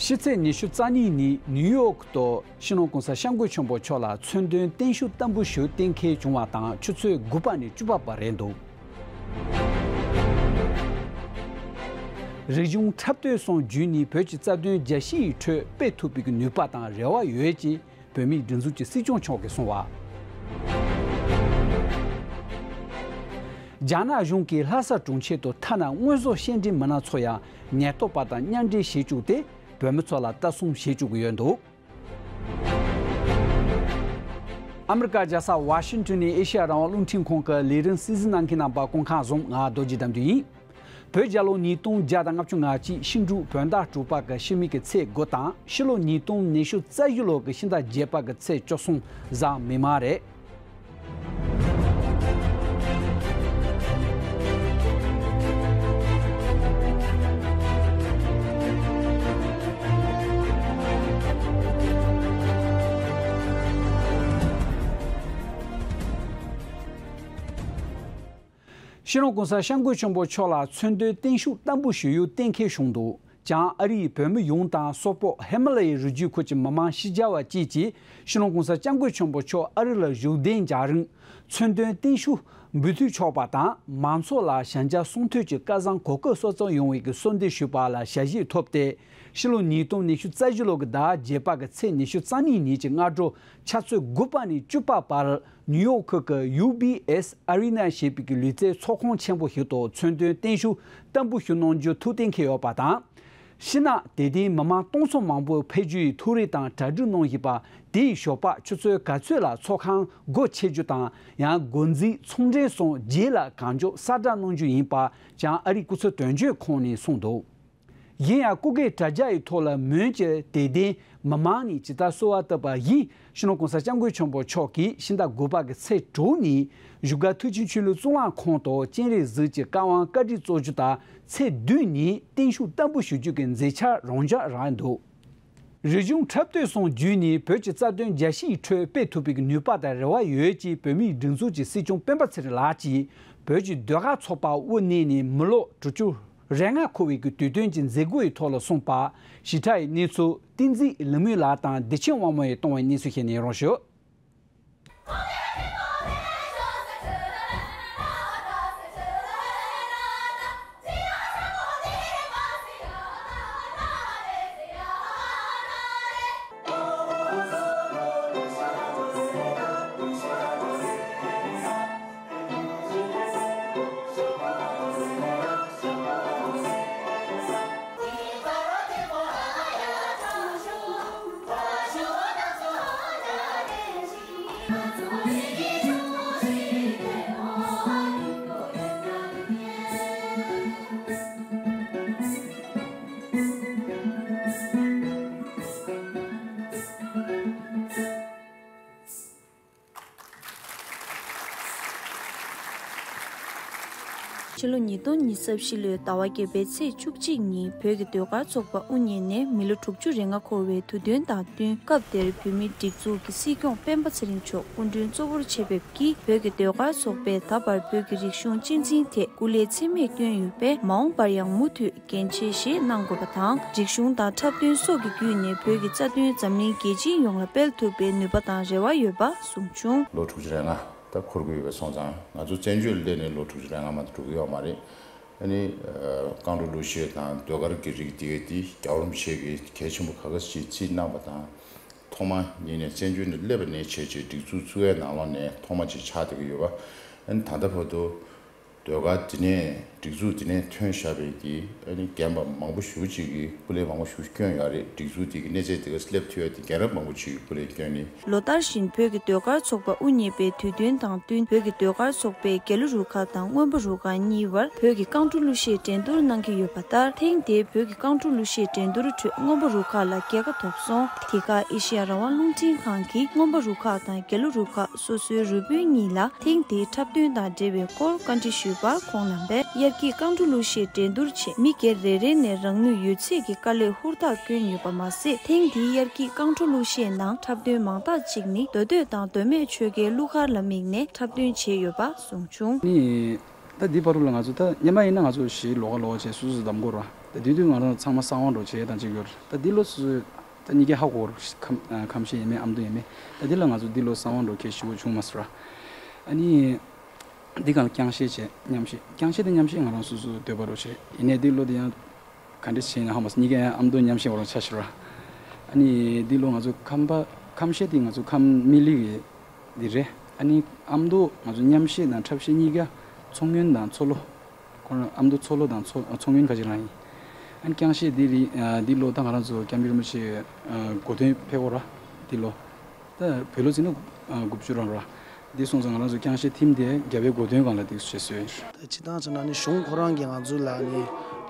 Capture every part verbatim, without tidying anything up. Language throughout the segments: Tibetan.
ཕྱི་ཚེས་ཉི་ཤུ་རྩ་གཉིས་ཉིན་ནིའུ་ཡོག་ཏུ་སྤྱི་ནོར་གོང་ས་སྐྱབས་མགོན་ཆེན་པོ་མཆོག་ལ་མཚན་དོན་བརྟན་བཞུགས་བསྟར་འབུལ་ཞུ་གཏན་འཁེལ་བྱུང་བ་དང་ཆུ་ཚོད་དགུ་པ་ནས་བཅུ་པ་བར་རེད་འདུག་རིག་གཞུང་འཁྲབ་སྟོན་སོགས་བརྒྱུད་ནས་བོད་ཀྱི་རྩ་དོན་རྒྱལ་སྤྱིའི་ཁྲོད་སྤེལ་ཐུབ་པའི་ནུས་པ་དང་རེ་བ་ཡོད་ཅེས་བོད་མིའི་སྒྲིག་འཛུགས་ཀྱི་སྲིད་སྐྱོང་མཆོག་གིས་གསུངས་བ། རྒྱ་ནག་གཞུང་གིས་ལྷ་ས་གྲོང་ཁྱེར་དུ་ཐ་ན་དངོས་ཟོག་སྐྱེལ་འདྲེན་མི་སྣ་ཚོ་ཡང་ཉེན་རྟོག་པ་དང་མཉམ་འབྲེལ་བྱེད་བཅུག་སྟེ། བོད་མི་ཚོ་ལ་ལྟ་སྲུང་བྱེད་བཅུག་གི་ཡོད་འདུག་ཨ་མི་རི་ཀ་རྒྱལ་ས་ཝ་ཤིང་ཏོན་ནས་ཨེ་ཤེ་ཡ་རང་དབང་རླུང་འཕྲིན་ཁང་གི་ལས་རིམ་གསན་གཟིགས་གནང་མཁན་རྣམ་པ་སྐུ་ཁམས་བཟང་། ང་རྡོ་རྗེ་དམ་དུ་ཡིན། བོད་རྒྱལ་ལོ་ཉིས་སྟོང་བརྒྱ་དང་ལྔ་བཅུ་ང་གཅིག་ཤིང་འབྲུག་བོད་ཟླ་དྲུག་པ་གི་ཕྱི་མིག་གི་ཚེས་དགུ་དང་ཕྱི་ལོ་ཉིས་སྟོང་ཉི་ཤུ་རྩ་བཞི་ལོ་གི་ཕྱི་ཟླ་བརྒྱད་པ་གི་ཚེས་བཅུ་གསུམ་གཟའ་མིག་དམར་རེད། སྤྱི་ནོར་གོང་ས་སྐྱབས་མགོན་ཆེན་པོ་མཆོག་ལ་མཚན་དོན་བརྟན་བཞུགས་བསྟར་འབུལ་ཞུ་ཡུལ་གཏན་འཁེལ་བྱུང་འདུག་བྱང་ཨ་རིའི་བོད་མི་ཡོངས་དང་སོག་པོ་ཧི་མ་ལ་ཡའི་རི་རྒྱུད་ཁུལ་གྱི་མི་མང་ཕྱི་རྒྱལ་བ་བཅས་ཀྱིས་སྤྱི་ནོར་གོང་ས་སྐྱབས་མགོན་ཆེན་པོ་མཆོག་ཨ་རི་ལ་བཞུགས་གདན་འཇགས་རིང་མཚན་དོན་བརྟན་བཞུགས་འབུལ་ཐུབ་ཆོག་པ་དང་། མང་ཚོགས་ལ་ཞལ་མཇལ་གསུང་ཐོས་ཀྱི་སྐལ་བཟང་གོ་སྐབས་སོ་སོར་ཡོང་བའི་གསོལ་འདེབས་ཞུས་པ་ལ་ཞལ་བཞེས་ཐོབ་སྟེ། ཕྱི་ལོ་ཉིས་སྟོང་ཉི་ཤུ་རྩ་བཞི་ལོ་གི་ཟླ་བརྒྱད་པ་གི་ཚེས་ཉི་ཤུ་རྩ་གཉིས་ཉིན་གྱི་སྔ་དྲོ་ཆུ་ཚོད་དགུ་པ་ནས་བཅུ་པ་བར། ནིའུ་ཡོག་ཁུལ་གྱི་ཡུ་བི་ཨེས་ཨ་རི་ན་ཞེས་པའི་ལུས་རྩལ་ཚོགས་ཁང་ཆེན་པོ་ཞིག་ཏུ་མཚན་དོན་བརྟན་བཞུགས་བསྟར་འབུལ་ཞུ་གནང་རྒྱུ་ཐུགས་གཏན་འཁེལ་ཡོད་པ་དང་། ཕྱི་ནང་དེ་ཐེངས་མི་མང་སྟོང་ཚོ་མང་པོ་ཕེབས་རྒྱུའི་ཐུགས་རེ་དང་གྲ་སྒྲིག་གནང་བཞིན་པ། དེའི་ཞོགས་པ་ཆུ་ཚོད་ག་ཚོད་ལ་ཚོགས་ཁང་སྒོ་ཕྱེ་རྒྱུ་དང་། ཡང་སྒོ་འཛིན་ཚོང་འབྲེལ་སོགས་རྗེས་ལ་གང་མགྱོགས་གསལ་བསྒྲགས་གནང་རྒྱུ་ཡིན་པ་བྱང་ཨ་རིའི་སྐུ་ཚབ་དོན་གཅོད་ཁང་ནས་གསུངས་འདུག་ཡིན་ཡང་སྐུ་སྒེར་དྲ་རྒྱ་ཡི་ཐོག་ལ་མོན་གྱི་དད་ལྡན་མི་མང་ནས་ཇི་ལྟར་གསོལ་བ་བཏབ་པ་བཞིན། སྤྱི་ནོར་གོང་ས་སྐྱབས་མགོན་ཆེན་པོ་མཆོག་གིས་ཕྱི་ཟླ་དགུ་པ་གི་ཚེས་དྲུག་ཉིན་བཞུགས་སྒར་མཐོ་ཆེན་ཆོས་ལུགས་གཙུག་ལག་ཁང་དུ་སྤྱན་རས་གཟིགས་ཀྱི་བཀའ་དབང་བཀའ་ཁྲིད་སྩོལ་རྒྱུ་དང་། ཚེས་བདུན་ཉིན་བརྟན་བཞུགས་བསྟར་འབུལ་ཞུ་རྒྱུ་གི་མཛད་འཆར་རང་འཇགས་རང་འདུག་རིག་གཞུང་འཁྲབ་སྟོན་སོགས་བརྒྱུད་ནས་བོད་ཀྱི་རྩ་དོན་རྒྱལ་སྤྱིའི་ཁྲོད་སྤེལ་ཐུབ་པའི་ནུས་པ་དང་རེ་བ་ཡོད་ཅེས་བོད་མིའི་སྒྲིག་འཛུགས་ཀྱི་སྲིད་སྐྱོང་སྤེན་པ་ཚེ་རིང་ལགས་ཀྱིས་བོད་ཀྱི་ཟློས་གར་ཚོགས་པ་དབུ་བརྙེས་ནས་མི་ལོ་དྲུག་ཅུ་རེ་ལྔ་འཁོར་བའི་དུས་སྟོན་གྱི་མཛད་སྒོ་ཡི་ཐོག་ལ་གསུངས་པ། ཞིབ་ཕྲ་ཡི་གནས་ཚུལ་བསྟན་འཛིན་ལིག་མོ་ལགས་དང་བདེ་ཆེན་དབང་མོ་ཡིས་གཏོང་བའི་གནས་ཚུལ་ཞིག་ནས་རོགས་ཞུ། ཕྱི་ལོ་ཉིས་སྟོང་ཉི་ཤུ་རྩ་བཞི་ལོའི་ཟླ་བ་བརྒྱད་པའི་ཚེས་བཅུ་གཅིག་ཉིན་བོད་ཀྱི་ཟློས་གར་ཚོགས་པ་དབུ་བརྙེས་ནས་མི་ལོ་དྲུག་ཅུ་རེ་ལྔ་འཁོར་བའི་དུས་སྟོན་དང་བསྟུན། སྐབས་དེར་བོད་མིའི་སྒྲིག་འཛུགས་ཀྱི་སྲིད་སྐྱོང་སྤེན་པ་ཚེ་རིང་མཆོག་སྐུ་མགྲོན་གཙོ་བོར་ཆེད་ཕེབས་ཀྱིས་བོད་ཀྱི་ཟློས་གར་ཚོགས་པས་ད་བར་བོད་ཀྱི་རིག་གཞུང་གཅེས་འཛིན་ཐད་སྐུ་ལས་ཚད་མེད་བསྐྱོན་ཡོད་པས། མ་འོངས་པར་ཡང་མུ་མཐུད་འགན་ཆེ་བཞེས་གནང་དགོས་པ་དང་། སྒྲིག་གཞུང་དང་འཁྲབ་སྟོན་སོགས་ཀྱི་བརྒྱུད་ནས་བོད་ཀྱི་རྩ་དོན་འཛམ་གླིང་རྒྱལ་སྤྱིའི་ཡོངས་ལ་སྤེལ་ཐུབ་པའི་ནུས་པ་དང་རེ་བ་ཡོད་པ་གསུངས་བྱུང་། ལོ་དྲུག་ཅུ་རེ་ལྔ་ད་འཁོར་གྱི་ཡོད་པ་སོང་ཙང་། ང་ཚོ་བཙན་བྱོལ་སླེབས་ནས་ལོ་དྲུག་ཅུ་རེ་ལྔ་མ་གཏོགས་འགྲོ་གི་ཡོད་མ་རེད། ཨ་ནི་རྐང་བྲོ་གླུ་གཞས་དང་ཟློས་གར་གྱི་རིགས་དེ་གའི་དེ་རྒྱལ་བ་རིན་པོ་ཆེ་གིས་གལ་ཆེན་པོ་ག་ག་ཞིག་བརྩིས་གནང་བ་དང་། ཐོག་མ་ཉིད་ནས་བཙན་བྱོལ་ནས་སླེབས་པ་ནས་བྱས་བྱས་སྒྲིག་འཛུགས་བཙུགས་ཡས་ནང་ལོགས་ནས་ཐོག་མ་ཅིག་ཆགས་བསྡད་ཀྱི་ཡོད་པ། ཨ་ནི་ད་ལྟ་བར་དུ་ཟློས་གར་འདི་ནས་སྒྲིག་འཛུགས་འདི་ནས་ཐོན་བཞག་པའི་གི་ཨ་ནི་རྒན་པ་མང་པོ་ཞེ་པོ་ཅིག་གིས་སྐུ་ལས་མང་པོ་ཞེ་པོ་བསྐྱོན་ཡོད་རེད། སྒྲིག་འཛུགས་འདི་གི་གནས་ཚད་འདི་ག་སླེབས་ཐུབ་ཡ་དེ་རྒན་རབས་མང་པོ་ཅིག་གིས་སྐུ་ལས་བསྐྱོན་ནི། ལོ་ལྟར་བཞིན་བོད་ཀྱི་ཟློས་གར་ཚོགས་པ་དབུ་བརྙེས་པའི་དུས་སྟོན་དང་བསྟུན། བོད་ཀྱི་ཟློས་གར་ཚོགས་པས་རྒྱལ་གླུ་རུ་ཁག་དང་མངོན་པ་རུ་ཁག་གཉིས་བར་བོད་ཀྱི་རྐང་བྲོ་གླུ་གཞས་འགྲན་བསྡུར་གནང་གི་ཡོད་པ་ལྟར། ཐེངས་འདིའི་བོད་ཀྱི་རྐང་བྲོ་གླུ་གཞས་འགྲན་བསྡུར་ཁྲོད་མངོན་པ་རུ་ཁག་ལ་རྒྱལ་ཁ་ཐོབ་སོང་། དེ་ཁར་ཨེ་ཤེ་ཡ་རང་དབང་རླུང་འཕྲིན་ཁང་གིས་མངོན་པ་རུ་ཁག་དང་རྒྱལ་གླུ་རུ་ཁག་སོ་སོའི་རུ་དཔོན་གཉིས་ལ་ཐེངས་འདིའི་འཁྲབ་སྟོན་དང་འབྲེལ་བའི་སྐོར་བཀའ་འདྲི་ཞུས་པར། ཁོང་རྣམ་པས་དབྱར་སྐྱིད་རྐང་བྲོ་གླུ་གཞས་འགྲན་བསྡུར་ཆེད་མི་སྒེར་རེ་རེ་ནས་རང་ནུས་ཡོད་ཚད་ཀྱི་དཀའ་ལས་ཧུར་ཐག་བསྐྱོན་ཡོད་པ་མ་ཟད། ཐེངས་འདིའི་དབྱར་སྐྱིད་རྐང་བྲོ་གླུ་གཞས་ནང་འཁྲབ་སྟོན་མང་དག་ཅིག་ནི་མདོ་སྟོད་དང་མདོ་སྨད་ཆོལ་ཁའི་གླུ་གར་ལ་དམིགས་ནས་འཁྲབ་སྟོན་བྱས་ཡོད་པ་གསུངས་བྱུང་། ནི། ད་འདི་བར་དུ་ལ་ང་ཚོ་ད་སྔོན་མ་ཡིན་ན་ང་ཚོ་གཞས་ལོགས་ཀ་ལོགས་ཀ་བྱས་སོ་སོ་གདམ་དགོས་ར། ད་དེ་དུས་ང་རང་ཚང་མ་གསང་བ་འདྲ་བྱས་དང་གཅིག་ཡོད་རེད། ད་འདི་ལོ་སོ་སོའི་ད་གཉིས་ཀ་ཧ་གོ་རེད། ཁམས་ཨ་ཁམས་བཤད་ཡིན་མིན་ཨ་མདོ་ཡིན་མིན། ད་འདི་ལ་ང་ཚོ་འདི་ལོ་གསང་བ་འདྲ་གལ་ཞེ་པོ་བྱུང་མ་སོང་ར། ཨ་ནི་འདི་གང་ལ་རྐྱང་བཤད་བྱས་མཉམ་བཤད། རྐྱང་བཤད་དེ་མཉམ་བཤད་ང་རང་སོ་སོའི་འདོད་པ་འདྲ་བྱས། ཡིན་ནའི་འདི་ལོ་དེ་ཡང་ག་འདྲ་བྱས་ན་ཧ་མ་སོང་། གཉིས་ཀ་ཡང་ཨ་མདོ་མཉམ་བཤད་བ་རང་ཆགས་ཤག་ར། ཨ་ནི་འདི་ལོ་ང་ཚོ་ཁམས་པ་ཁམས་བཤད་དེ་ང་ཚོ་ཁམས་མི་ལི་གི་འདི་རེད། ཨ་ནི་ཨ་མདོ་ང་ཚོ་མཉམ་བཤད་དང་འཁྲབ་བཤད་གཉིས་ཀ་མཚོ་སྔོན་དང་མཚོ་ལྷོ། ཁོ་རང་ཨ་མདོ་མཚོ་ལྷོ་དང་མཚོ་མཚོ་སྔོན་ཁ་ཅིག་རང་ཡིན། ཨ་ནི་རྐྱང་བཤད་འདི་རི་ཨ་འདི་ལོ་ད་ང་རང་ཚོ་སྐྱབས་མགོན་རིན་པོ་ཆེ་ཨ་གོ་སྟོན་ཕེབས་ཡོད་ར། འདི་ལོ་ད་བོད་ལོ་ཟེར་ན་ཨ་དགུ་བཅུ་རང་ར། འདི་སོང་ཙང་ང་རང་ཚོ་རྐྱང་བཤད་ཐིམ་དེ་རྒྱལ་བའི་གོ་སྟོན་སྒང་ལ་འདི་བྱས་སོང་། ད་སྤྱིར་བཏང་བྱས་ན་ནི་གཞུང་ཁོ་རང་གིས་ང་ཚོ་ལ་ནི་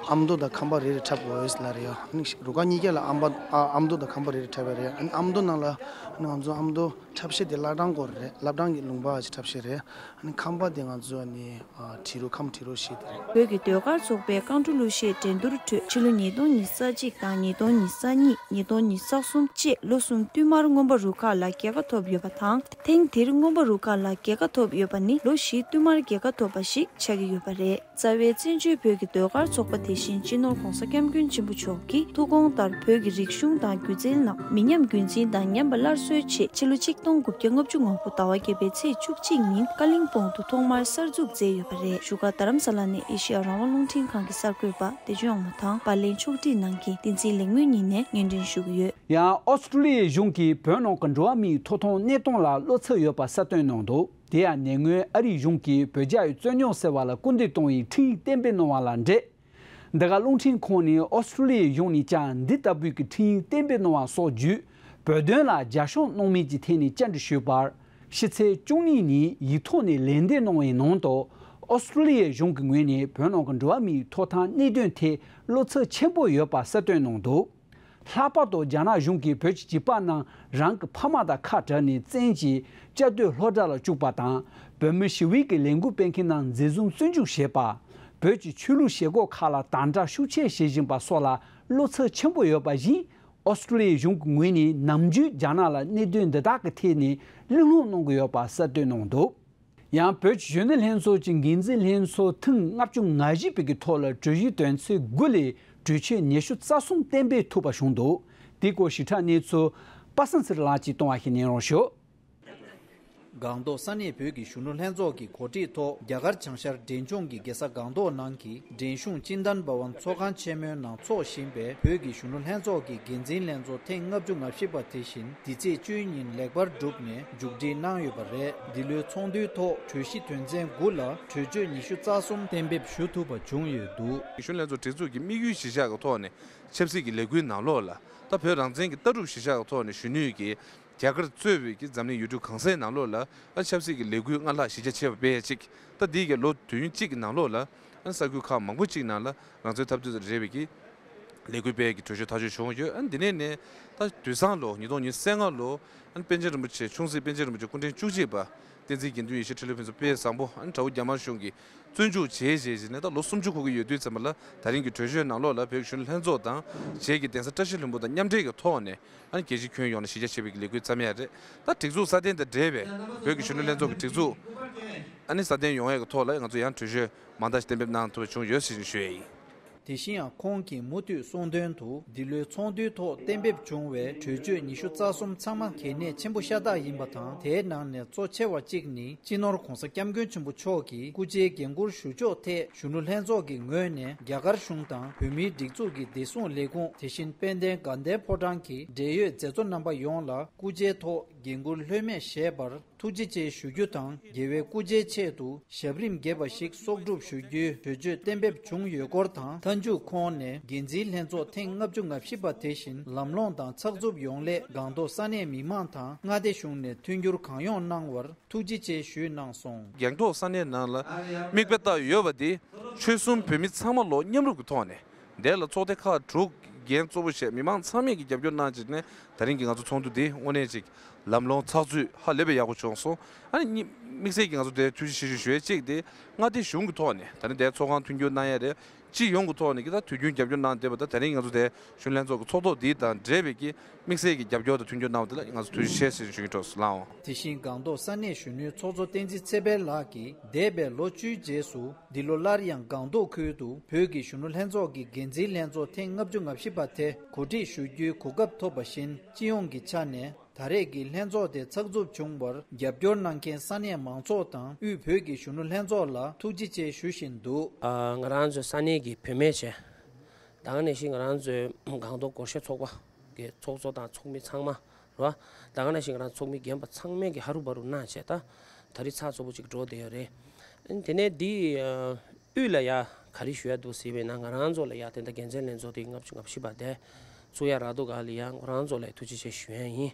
ཨ་མདོ་དང་ཁམས་པ་རེ་རེ་འཁྲབ་དགོས་ལབ་རེད་ཡ། ཨ་ནི་རུ་ཁག་གཉིས་ཀ་ལ་ཨ་མདོ་ཨ་ཨ་མདོ་དང་ཁམས་པ་རེ་རེ་འཁྲབ་པ་རེད། ཨ་ནི་ཨ་མདོ་ནང་ལ་ཨ་ནི་ང་ཚོ་ཨ་མདོ་འཁྲབ་བཤད་དེ་བླ་བྲང་སྐོར་རེད། བླ་བྲང་གི་ལུང་པ་ཅིག་འཁྲབ་བཤད་རེད། ཨ་ནི་ཁམས་པ་དེ་ང་ཚོ་ཨ་ནི་ཨ་བྲིས་རུ་ཁམས་བྲིས་རུ་བཤད་དེ་རེད། བོད་ཀྱི་ཟློས་གར་ཚོགས་པའི་རྐང་བྲོ་གླུ་གཞས་འགྲན་བསྡུར་ཁྲོད་ཕྱི་ལོ་ཉིས་སྟོང་ཉི་ཤུ་རྩ་གཅིག་དང་ཉིས་སྟོང་ཉི་ཤུ་རྩ་གཉིས། ཉིས་སྟོང་ཉི་ཤུ་རྩ་གསུམ་བཅས་ལོ་གསུམ་བསྟུད་མར་མངོན་པ་རུ་ཁག་ལ་རྒྱལ་ཁ་ཐོབ་ཡོད་པ་དང་། ཐེངས་འདིར་མངོན་པ་རུ་ཁག་ལ་རྒྱལ་ཁ་ཐོབ་ཡོད་པ་ནི་ལོ་བཞིའི་བསྟུད་མར་རྒྱལ་ཁ་ཐོབ་པ་ཞིག་ཆགས་ཀྱི་ཡོད་པ་རེད། རྩ་བའི་བཙན་བྱོལ་བོད་ཀྱི་ཟློས་གར་ཚོགས་པ་དེ་བཞིན་སྤྱི་ནོར་༧གོང་ས་༧སྐྱབས་མགོན་ཆེན་པོ་མཆོག་གི་ཐུགས་དགོངས་ལྟར་བོད་ཀྱི་རིག་གཞུང་དང་སྒྱུ་རྩལ་ནང་མི་ཉམས་རྒྱུན་འཛིན་དང་ཉམས་པ་སླར་གསོའི་ཆེད་ཕྱི་ལོ་ཆིག་སྟོང་དགུ་བརྒྱ་ལྔ་བཅུ་ང་དགུ་ཟླ་བ་བརྒྱད་པའི་ཚེས་བཅུ་གཅིག་ཉིན་ཀ་ལིང་སྤུང་དུ་ཐོག་མར་གསར་འཛུགས་མཛད་ཡོད་པ་རེད། བཞུགས་སྒར་རྡ་རམ་ས་ལ་ནས་ཨེ་ཤེ་ཡ་རང་དབང་རླུང་འཕྲིན་ཁང་གི་གསར་འགོད་པ་བདེ་ཆེན་དབང་མོ་དང་པར་ལེན་ཕྱོགས་སྒྲིག་གནང་མཁན་བསྟན་འཛིན་ལེགས་སྨོན་གཉིས་ནས་སྙན་སྒྲོན་ཞུ་གི་ཡོད། ཡང་ཨོ་སི་ཀྲུ་ལི་ཡའི་གཞུང་གིས་བོད་ནང་གི་འགྲོ་བ་མིའི་ཐོབ་ཐང་གནས་སྟངས་ལ་བློ་འཚབ་ཡོད་པ་གསལ་སྟོན་གནང་འདུག་དེ་ཡང་ཉེ་སྔོན་ཨ་རིའི་གཞུང་གིས་བོད་རྒྱ་ཡི་རྩོད་རྙོག་སེལ་བ་ལ་སྐུལ་འདེད་གཏོང་བའི་འཕྲིན་ཡིག་གཏན་འབེབས་གནང་བ་ལ་འབྲེལ། འདི་ག་རླུང་འཕྲིན་ཁང་ནས་ཨོ་སི་ཀྲུ་ལི་ཡའི་གཞུང་ནས་ཀྱང་འདི་ལྟ་བུའི་གི་འཕྲིན་ཡིག་གཏན་འབེབས་གནང་བ་སོགས་བརྒྱུད། བོད་དོན་ལ་རྒྱབ་སྐྱོར་གནང་མིན་གྱི་ཐད་ནས་བཅར་འདྲི་ཞུས་པར། ཕྱི་ཚེས་བཅུ་གཉིས་ཉིན་ཡིག་ཐོག་ནས་ལན་འདེབས་གནང་བའི་ནང་དུ། ཨོ་སི་ཀྲུ་ལི་ཡའི་གཞུང་གི་ངོས་ནས་བོད་ནང་གི་འགྲོ་བ་མིའི་ཐོབ་ཐང་གནད་དོན་ཐད་བློ་འཚབ་ཆེན་པོ་ཡོད་པ་གསལ་སྟོན་གནང་འདུག་ལྷག་པར་དུ་རྒྱ་ནག་གཞུང་གིས་བོད་ཀྱི་བྱིས་པ་རྣམས་རང་གི་ཕ་མ་དང་ཁ་བྲལ་ནས་བཙན་གྱིས་བཅའ་སྡོད་སློབ་གྲྭ་ལ་བཅུག་པ་དང་། བོད་མི་ཞི་བའི་གི་ལས་འགུལ་སྤེལ་མཁན་རྣམས་འཛིན་བཟུང་བཙོན་འཇུག་བྱས་པ། བོད་ཀྱི་ཆོས་ལུགས་བྱེད་སྒོ་ཁག་ལ་དམ་དྲག་ཤུགས་ཆེ་བྱེད་བཞིན་པ་སོགས་ལ་བློ་འཚབ་ཆེན་པོ་ཡོད་པ་བཞིན། ཨོ་སི་ཀྲུ་ལི་ཡའི་གཞུང་གི་ངོས་ནས་ནམ་རྒྱུན་རྒྱ་ནག་ལ་གནད་དོན་འདི་དག་གི་ཐད་ནས་གླེང་སློང་གནང་གི་ཡོད་པ་གསལ་སྟོན་གནང་འདུག་ཡང་བོད་ཀྱི་གཞོན་ནུ་ལྷན་ཚོགས་ཀྱི་འགན་འཛིན་ལྷན་ཚོགས་ཐེངས་ལྔ་བཅུ་ང་བཞི་པའི་གི་ཐོག་ལ་གྲོས་གཞི་དོན་ཚན་དགུ་ལས་གྲོས་ཆོད་ཉི་ཤུ་རྩ་གསུམ་གཏན་འབེབས་ཐུབ་པ་བྱུང་འདུག་དེའི་སྐོར་ཞིབ་ཕྲ་གནས་ཚུལ་པ་སངས་ཚེ་རིང་ལགས་ཀྱིས་གཏོང་བ་ཞིག་གནང་རོགས་ཞུ། སྒང་ཏོག་ས་གནས་བོད་ཀྱི་གཞོན་ནུ་ལྷན་ཚོགས་ཀྱི་གོ་སྒྲིག་ཐོག་རྒྱ་གར་བྱང་ཤར་འབྲས་ལྗོངས་ཀྱི་རྒྱལ་ས་སྒང་ཏོག་ནང་གི་འབྲས་ལྗོངས་ཅིན་ཏན་བྷ་ཝན་ཚོགས་ཁང་ཆེན་མོའི་ནང་འཚོགས་བཞིན་པའི་བོད་ཀྱི་གཞོན་ནུ་ལྷན་ཚོགས་ཀྱི་འགན་འཛིན་ལྷན་ཚོགས་ཐེངས་ལྔ་བཅུ་ང་བཞི་པ་དེ་བཞིན་འདི་ཚེས་བཅུའི་ཉིན་ལེགས་པར་གྲུབ་ནས་མཇུག་སྒྲིལ་གནང་ཡོད་པ་རེད། འདི་ལོའི་ཚོགས་འདུའི་ཐོག་གྲོས་གཞི་དོན་ཚན་དགུ་ལ་གྲོས་ཆོད་ཉི་ཤུ་རྩ་གསུམ་གཏན་འབེབས་ཞུ་ཐུབ་པ་བྱུང་ཡོད་འདུག་གཞོན་ནུ་ལྷན་ཚོགས་སྒྲིག་འཛུགས་ཀྱི་དམིགས་ཡུལ་གཞིར་བཞག་གི་ཐོག་ནས་ཆབ་སྲིད་ཀྱི་ལས་འགུལ་ནང་ལོགས་ལ་ད་བོད་རང་བཙན་གྱི་ལྟ་གྲུབ་གཞིར་བཞག་གི་ཐོག་ནས་གཞོན་ནུ་ཡི་གི་རྒྱ་གར་གཙོས་པའི་གི་འཛམ་གླིང་ཡུལ་གྲུ་གང་སའི་ནང་ལོགས་ལ་ཨ་ཆབ་སྲིད་ཀྱི་ལས་འགུལ་སྔར་ལྷག་གཞི་རྒྱ་ཆེ་བ་སྤེལ་ཡ་གཅིག་ད་འདིའི་གི་ལོ་དུས་ཡུན་གཅིག་གི་ནང་ལོགས་ལ་ཨ་ས་ཁུལ་ཁག་མང་པོ་གཅིག་ནང་ལ་རང་བཙན་འཐབ་རྩོད་དང་འབྲེལ་བའི་གི་ལས་འགུལ་སྤེལ་ཡ་གི་གྲོས་ཆོད་ཐག་གཅོད་བྱུང་ཡོད། ཨ་འདི་ནས་ནས་ད་དུས་སང་ལོ་ཉིས་སྟོང་ཉི་ཤུ་རྩ་ལྔ་ལོ་ཨ་པཎ་ཆེན་རིན་པོ་ཆེ་ཆུང་སྲིད་པཎ་ཆེན་རིན་པོ་ཆེ་སྐུ་ཕྲེང་བཅུ་གཅིག་པ་བསྟན་འཛིན་དགེ་འདུན་ཡེ་ཤེས་འཕྲིན་ལས་ཕུན་ཚོགས་དཔལ་བཟང་པོ་ཨ་དགྲ་བོ་རྒྱ་དམར་གཞུང་གིས་བཙོན་འཇུག་བྱས་བྱས་བྱས་ནས་ད་ལོ་སུམ་ཅུ་འཁོར་གྱི་ཡོད་དུས་ཙམ་པ་ལ་ད་རིང་གི་གྲོས་ཆོད་ནང་ལོགས་ལ་བོད་ཀྱི་གཞོན་ནུ་ལྷན་ཚོགས་དང་རྗེས་ཀྱི་གདན་ས་བཀྲ་ཤིས་ལྷུན་པོ་དང་མཉམ་འབྲེལ་གྱི་ཐོག་ནས་ཨ་ནི་རྒྱལ་སྤྱིའི་ཁྱོན་ཡོངས་ལ་གཞི་རྒྱ་ཆེ་བའི་ལས་འགུལ་བརྩམས་ཡ་རེད། ད་སྒྲིག་འཛུགས་སྲ་བརྟན་དང་འབྲེལ་བའི་བོད་ཀྱི་གཞོན་ནུ་ལྷན་ཚོགས་ཀྱི་སྒྲིག་འཛུགས་ཨ་ནི་སྲ་བརྟན་ཡོང་ཡ་གི་ཐོག་ལ་ང་ཚོ་ཡང་གྲོས་ཆོད་མང་དག་ཞིག་གཏན་འབེབས་གནང་ཐུབ་པ་བྱུང་ཡོད་ཟེར་ཞུ་ཡ་ཡིན། དེ་བཞིན་ཡང་ཁོང་གིས་མུ་མཐུད་གསུངས་དོན་དུ་འདི་ལོའི་ཚོགས་འདུའི་ཐོག་གཏན་འབེབས་བྱུང་བའི་གྲོས་ཆོད་ཉི་ཤུ་རྩ་གསུམ་ཚང་མ་གལ་གནད་ཆེན་པོ་ཤ་སྟག་ཡིན་པ་དང་དེའི་ནང་ནས་གཙོ་ཆེ་བ་གཅིག་ནི་སྤྱི་ནོར་༧གོང་ས་༧སྐྱབས་མགོན་ཆེན་པོ་མཆོག་གིས་སྐུ་ཕྱྭའི་འགན་འཁུར་ཞུ་ཕྱོགས་ཐད་གཞོན་ནུ་ལྷན་ཚོགས་ཀྱི་ངོས་ནས་རྒྱ་གར་གཞུང་དང་བོད་མིའི་སྒྲིག་འཛུགས་ཀྱི་བདེ་སྲུང་ལས་ཁུངས་དེ་བཞིན་དཔལ་ལྡན་དགའ་ལྡན་ཕོ་བྲང་གི་འབྲེལ་ཡོད་མཛད་གཙོ་རྣམ་པ་ཡོངས་ལ་སྐུ་ཕྱྭའི་ཐོག་འགན་འཁུར་ལྷོད་མེད་བཞེས་པར་ཐུགས་རྗེ་ཆེ་ཞུ་རྒྱུ་དང་། རྒྱལ་བའི་སྐུ་ཕྱྭའི་ཆེད་དུ་ཞབས་རིམ་རྒྱས་པ་ཞིག་གསོག་སྒྲུབ་ཞུ་རྒྱུའི་གྲོས་ཆོད་གཏན་འབེབས་བྱུང་ཡོད་སྐོར་དང་། མཐའ་མཇུག་ཁོང་ནས་འགན་འཛིན་ལྷན་ཚོགས་ཐེངས་ལྔ་བཅུ་ང་བཞི་པ་དེ་བཞིན་ལམ་ལྷོང་དང་ཚགས་ཚུད་ཡོང་སླད་སྒང་ཏོག་ས་གནས་མི་མང་དང་མངའ་སྡེ་གཞུང་ནས་མཐུན་འགྱུར་གང་ཡོང་གནང་བར་ཐུགས་རྗེ་ཆེ་ཞུས་གནང་སོང་། སྒང་ཏོག་ས་གནས་ནང་ལ་མིག་དཔེ་བལྟ་ཡོད་པ་དེ་ཆོལ་གསུམ་བོད་མི་ཚང་མ་ལོ་མཉམ་རུབ་ཀྱི་ཐོག་ནས། དེ་ལ་ཚོགས་སྡེ་ཁག་དྲུག་འགན་གཙོ་བོ་བཞེས་མི་མང་ཚང་མས་ཀྱི་རྒྱབ་སྐྱོར་གནང་བྱས་ནས་ད་རིང་གི་ང་ཚོ་ཚོགས་འདུ་འདི་དངོས་གནས་ཅིག་ལམ་ལྷོང་ཚགས་ཚུད་ཧ་ལས་པའི་ཡག་པོ་བྱུང་སོང་། ཨ་ནི་དམིགས་བསལ་གྱི་ང་ཚོ་དེ་ཐུགས་རྗེ་ཆེ་ཞུ་ཞུ་ཡས་གཅིག་དེ་མངའ་སྡེ་གཞུང་གི་ཐོག་ནས་ད་རིང་དེ་ཚོགས་ཁང་མཐུན་འགྱུར་གནང་ཡས་རེད། སྤྱི་ཡོངས་ཀྱི་ཐོག་ནས་ཀྱི་ད་དུས་རྒྱུན་རྒྱབ་སྐྱོར་གནང་བསྡད་པ་དང་། ད་རིང་ང་ཚོ་དེ་གཞོན་ནུ་ལྷན་ཚོགས་ཀྱི་ཚོགས་ཐོག་འདི་དང་འབྲེལ་བའི་གི་དམིགས་བསལ་གྱི་རྒྱབ་སྐྱོར་དང་མཐུན་འགྱུར་གནང་བ་དེ་ལ་ང་ཚོ་ཐུགས་རྗེ་ཆེ་ཟེར་ཞུ་གི་འདུག་ལགས། དེ་བཞིན་སྒང་ཏོག་ས་གནས་གཞོན་ནུའི་ཚོགས་གཙོ་བསྟན་འཛིན་ཚེ་འཕེལ་ལགས་ཀྱིས་འདས་པའི་ལོ་བཅུའི་རྗེས་སུ་འདི་ལོ་སླར་ཡང་སྒང་ཏོག་ཁུལ་དུ་བོད་ཀྱི་གཞོན་ནུ་ལྷན་ཚོགས་ཀྱི་འགན་འཛིན་ལྷན་ཚོགས་ཐེངས་ལྔ་བཅུ་ང་བཞི་པ་དེ་གོ་སྒྲིག་ཞུ་རྒྱུའི་གོ་སྐབས་ཐོབ་པ་བཞིན། སྤྱི་ཡོངས་ཀྱི་ཆ་ནས་ད་རེས་ཀྱི་ལྷན་ཚོགས་དེ་ཚགས་ཚུད་བྱུང་བར་རྒྱབ་སྐྱོར་གནང་མཁན་ས་གནས་མང་ཚོགས་དང་དབུས་བོད་ཀྱི་གཞོན་ནུ་ལྷན་ཚོགས་ལ་ཐུགས་རྗེ་ཆེ་ཞུ་བཞིན་འདུག། ཨ། ང་རང་ཚོའི་ས་གནས་ཀྱི་བུད་མེད་བྱས། ད་ག་ནང་བཞིན་ང་རང་ཚོའི་སྒང་ཏོག་སྒོར་གཞས་ཚོགས་པ་གི་ཚོགས་གཙོ་དང་ཚོགས་མི་ཚང་མ་རེད་བ། ད་ག་ནང་བཞིན་ང་རང་ཚོགས་མི་རྒན་པ་ཚང་མས་ཀྱི་ཧ་རུ་བ་རུ་གནང་བྱས། ད་ད་རེས་ཚགས་ཚུད་པོ་ཅིག་འགྲོ་བསྡད་ཡོད་རེད། དེ་ནས་འདི་ཨ། དབུས་ལ་ཡ་ག་རེ་ཞུ་ཡ་འདུག་ཟེར་བས་ན། ང་རང་ཚོ་ལ་ཡ་དེ་འདྲ་འགན་འཛིན་ལྷན་ཚོགས་དེ་ལྔ་བཅུ་ང་བཞི་པ་དེ་ཚུགས་ཡ་རག་འདུག་ག་ལ། ཡ་ང་རང་ཚོ་ལ་ཐུགས་རྗེ་ཆེ་ཞུ་ཡ་ཡིན།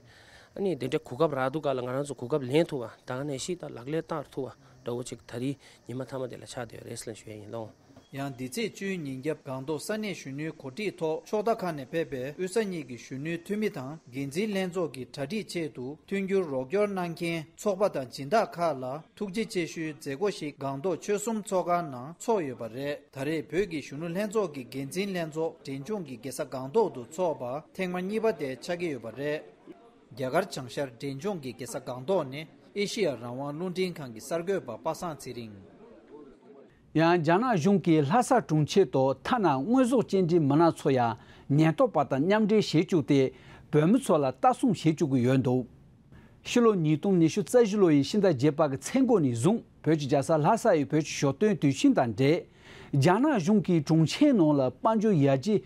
ཨ་ནི་དེ་འདྲའི་གོ་སྐབས་རག་འདུག་ག་ལ། ང་རང་ཚོ་གོ་སྐབས་ལེན་ཐུབ་པ། ད་ག་ནང་བཞིན་ད་ལག་ལེན་བསྟར་ཐུབ་པ་འདྲ་བོ་ཅིག་ད་རེས་ཉི་མ་མཐའ་མ་དེ་ལ་ཆགས་བསྡད་ཡོད་རེད་ཟེར་ལ་ཞུ་ཡ་ཡིན་ལོ། ཡང་འདི་ཚེས་བཅུའི་ཉིན་རྒྱབ་སྒང་ཏོག་ས་གནས་གཞོན་ནུའི་གོ་སྒྲིག་ཐོག་ཕྱོགས་མཐའ་ཁག་ནས་ཕེབས་པའི་དབུས་ས་གཉིས་ཀྱི་གཞོན་ནུའི་འཐུས་མི་དང་འགན་འཛིན་ལྷན་ཚོགས་ཀྱི་གྲ་སྒྲིག་ཆེད་དུ་མཐུན་འགྱུར་རོགས་སྐྱོར་གནང་མཁན་ཚོགས་པ་དང་སྦྱིན་བདག་ཁག་ལ་ཐུགས་རྗེ་ཆེ་ཞུའི་མཛད་སྒོ་ཞིག་སྒང་ཏོག་ཆོལ་གསུམ་ཚོགས་ཁང་ནང་ཚོགས་ཡོད་པ་རེད། ད་རེས་བོད་ཀྱི་གཞོན་ནུ་ལྷན་ཚོགས་ཀྱི་འགན་འཛིན་ལྷན་ཚོགས་འབྲས་ལྗོངས་ཀྱི་རྒྱལ་ས་སྒང་ཏོག་ཏུ་ཚོགས་པ་ཐེངས་མ་གཉིས་པ་དེ་ཆགས་ཀྱི་ཡོད་པ་རེད། རྒྱ་གར་བྱང་ཤར་འབྲས་ལྗོངས་ཀྱི་རྒྱལ་ས་སྒང་ཏོག་ནས་ཨེ་ཤེ་ཡ་རང་དབང་རླུང་འཕྲིན་ཁང་གི་གསར་འགོད་པ་པ་སངས་ཚེ་རིང་། ཡང་རྒྱ་ནག་གཞུང་གིས་ལྷ་ས་གྲོང་ཁྱེར་དུ་ཐ་ན་དངོས་ཟོག་སྐྱེལ་འདྲེན་མི་སྣ་ཚོ་ཡང་ཉེན་རྟོག་པ་དང་མཉམ་འབྲེལ་བྱེད་བཅུག་སྟེ་བོད་མི་ཚོ་ལ་ལྟ་སྲུང་བྱེད་བཅུག་གི་ཡོད་འདུག། ཕྱི་ལོ་ཉིས་སྟོང་ཉི་ཤུ་རྩ་བཞི་ལོ་ཡི་ཕྱི་ཟླ་བརྒྱད་པ་གི་ཚེས་འགོ་ནས་བཟུང་བོད་ཀྱི་རྒྱལ་ས་ལྷ་ས་ཡི་བོད་ཀྱི་ཞོ་སྟོན་དུས་ཆེན་དང་འབྲེལ། རྒྱ་ནག་གཞུང་གིས་གྲོང་ཁྱེར་ནང་ལ་དཔལ་འབྱོར་ཡར་རྒྱས།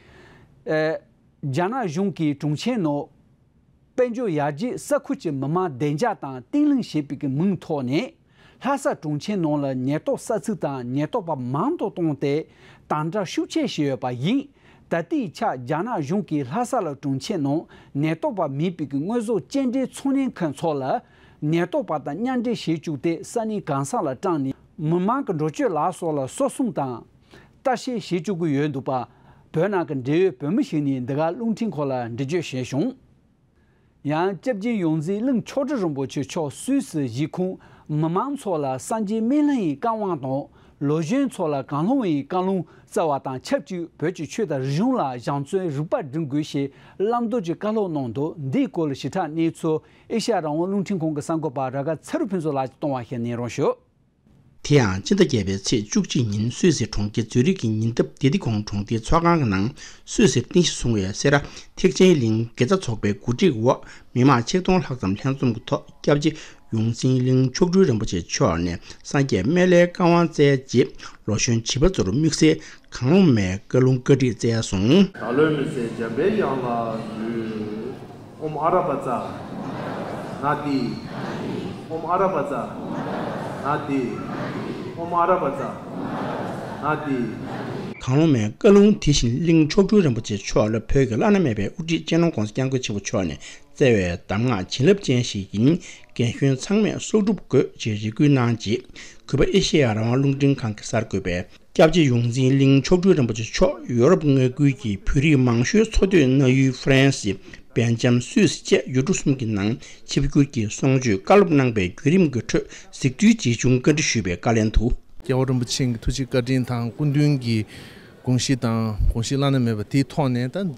ཨེ། རྒྱ་ནག་གཞུང་གིས་གྲོང་ཁྱེར་ནང་དཔལ་འབྱོར་ཡར་རྒྱས་ས་ཁུལ་གྱི་མི་མང་བདེ་འཇགས་དང་བརྟན་ལྷིང་ཞེས་པའི་གི་མིང་ཐོག་ནས། ལྷ་ས་གྲོང་ཁྱེར་ནང་ལ་ཉེན་རྟོག་ས་ཚིགས་དང་ཉེན་རྟོག་པ་མང་དུ་བཏང་སྟེ། དམ་དྲག་ཤུགས་ཆེ་བྱས་ཡོད་པ་ཡིན། ད་ལྟའི་ཆར་རྒྱ་ནག་གཞུང་གིས་ལྷ་ས་ལ་གྲོང་ཁྱེར་ནང་ཉེན་རྟོག་པ་མེད་པའི་གི་དངོས་ཟོག་སྐྱེལ་འདྲེན་ཚོང་ལས་མཁན་ཚོ་ལ་ཉེན་རྟོག་པ་དང་མཉམ་འབྲེལ་བྱེད་བཅུག་སྟེ་ས་གནས་གང་ས་ལ་བཀྲམ་ནས་མི་མང་གི་འགྲོ་སྐྱོད་ལ་སོགས་ལ་སྲོག་ཟུང་དང་ལྟ་བཤལ་བྱེད་བཅུག་གི་ཡོད་འདུག་པ། བོད་ནང་གི་འབྲེལ་ཡོད་བོད་མི་ཞིག་ནས་འདི་ག་རླུང་འཕྲིན་ཁང་ལ་འགྲེལ་བརྗོད་བྱས་བྱུང་། ཡང་སྐྱབས་རྗེ་ཡོངས་འཛིན་གླིང་མཆོག་སྤྲུལ་རིན་པོ་ཆེ་མཆོག་སུད་སི་གཞིས་ཁོངས་མི་མང་ཚོ་ལ་སངས་རྒྱས་སྨན་བླའི་བཀའ་དབང་དང་ལོ་གཞོན་ཚོ་ལ་གངས་ལྷུང་བའི་བཀའ་ལུང་སྩལ་བ་དང་ཆབས་ཅིག་བོད་ཀྱི་ཆོས་དང་རིག་གཞུང་ལ་སྦྱང་བརྩོན་རིག་པ་སྒྲིམ་དགོས་ཞེས་བླང་དོར་གྱི་བཀའ་སློབ་གནང་འདུག། འདིའི་སྐོར་ལ་ཞིབ་ཕྲ་གནས་ཚུལ་ཨེ་ཤ་ཡ་རང་དབང་རླུང་འཕྲིན་ཁང་གི་གསར་འགོད་པ་ར་ག་ཚ་རུ་ཕུན་ཚོགས་ལགས་ཀྱིས་གཏོང་བ་ཞིག་ཉན་རོགས་ཞུ། དེ་ཡང་སྤྱི་ཟླ་བརྒྱད་པའི་ཚེས་བཅུ་གཅིག་ཉིན་སུད་སི་གྲོང་ཁྱེར་ཛུ་རིག་གི་ཉེ་འདབས་དེ་དི་ཁོང་གྲོང་སྡེའི་ཚོགས་ཁང་གི་ནང་སུད་སིར་རྟེན་གཞི་བཟུང་བའི་སེ་ར་ཐེག་ཆེན་གླིང་དགེ་རྩ་ཚོགས་པའི་གོ་སྒྲིག་འོག་མི་མང་ཆིག་སྟོང་ལྷག་ཙམ་ལྷན་འཛོམས་ཀྱི་ཐོག་སྐྱབས་རྗེ་ཡོངས་འཛིན་གླིང་མཆོག་སྤྲུལ་རིན་པོ་ཆེ་མཆོག་ནས་སངས་རྒྱས་སྨན་བླའི་བཀའ་དབང་སྩལ་རྗེས་ལོ་གཞོན་བྱིས་པ་ཚོར་དམིགས་བསལ་གངས་ལྷུང་མའི་བཀའ་ལུང་བཀའ་ཁྲིད་སྩལ་སོང་། བདག་བློའི་མི་ཚེ་འཇམ་པའི་དབྱངས་ལ་འདུད། ཨོཾ་ཨ་ར་པ་ཙ། ན་ཏི། ཨོཾ་ཨ་ར་པ་ཙ། ན་ཏི། ཨོཾ་ཨ་ར་པ་ཙ། ན་ཏི། གངས་ལྷུང་མའི་བཀའ་ལུང་དེ་བཞིན་གླིང་མཆོག་སྤྲུལ་རིན་པོ་ཆེ་མཆོག་ལ་བོད་ཀྱི་བླ་ན་མེད་པའི་དབུ་ཁྲིད་སྤྱི་ནོར་༸གོང་ས་༸སྐྱབས་མགོན་ཆེན་པོ་མཆོག་ནས་སྩལ་བའི་གདམས་ངག་བྱིན་རླབས་ཅན་ཞིག་ཡིན། རྒན་གཞོན་ཚང་མས་གསོག་སྒྲུབ་དགོས་ཅེས་རེ་སྐུལ་གནང་རྗེས། གུས་པ་ཨེ་ཤེ་ཡ་རང་དབང་རླུང་འཕྲིན་ཁང་གི་གསར་འགོད་པས། སྐྱབས་རྗེ་ཡོངས་འཛིན་གླིང་མཆོག་སྤྲུལ་རིན་པོ་ཆེ་མཆོག་ཡོ་རོབ་མངའ་ཁུལ་གྱི་བོད་རིགས་མང་ཤོས་འཚོ་སྡོད་གནང་ཡུལ་ཧྥ་རན་སི། སྦེལ་ཇམ། སུད་སི་བཅས་ཡུལ་གྲུ་གསུམ་གྱི་ནང་ཆིབས་བསྒྱུར་གྱིས་གསུང་ཆོས་བཀའ་སློབ་གནང་པའི་བརྒྱུད་རིམ་གྱི་ཁྲོད་གཟིགས་ཐོའི་རྗེས་ཆུང་བཀའ་འདྲི་ཞུས་པའི་བཀའ་ལན་དུ། རྒྱལ་བ་རིན་པོ་ཆེ་གི་ཐུགས་རྗེ་བཀའ་དྲིན་དང་སྐུ་མདུན་གྱི་དགོངས་གཞི་དང་དགོངས་གཞི་བླ་ན་མེད་པ་དེའི་ཐོག་ནས་ད་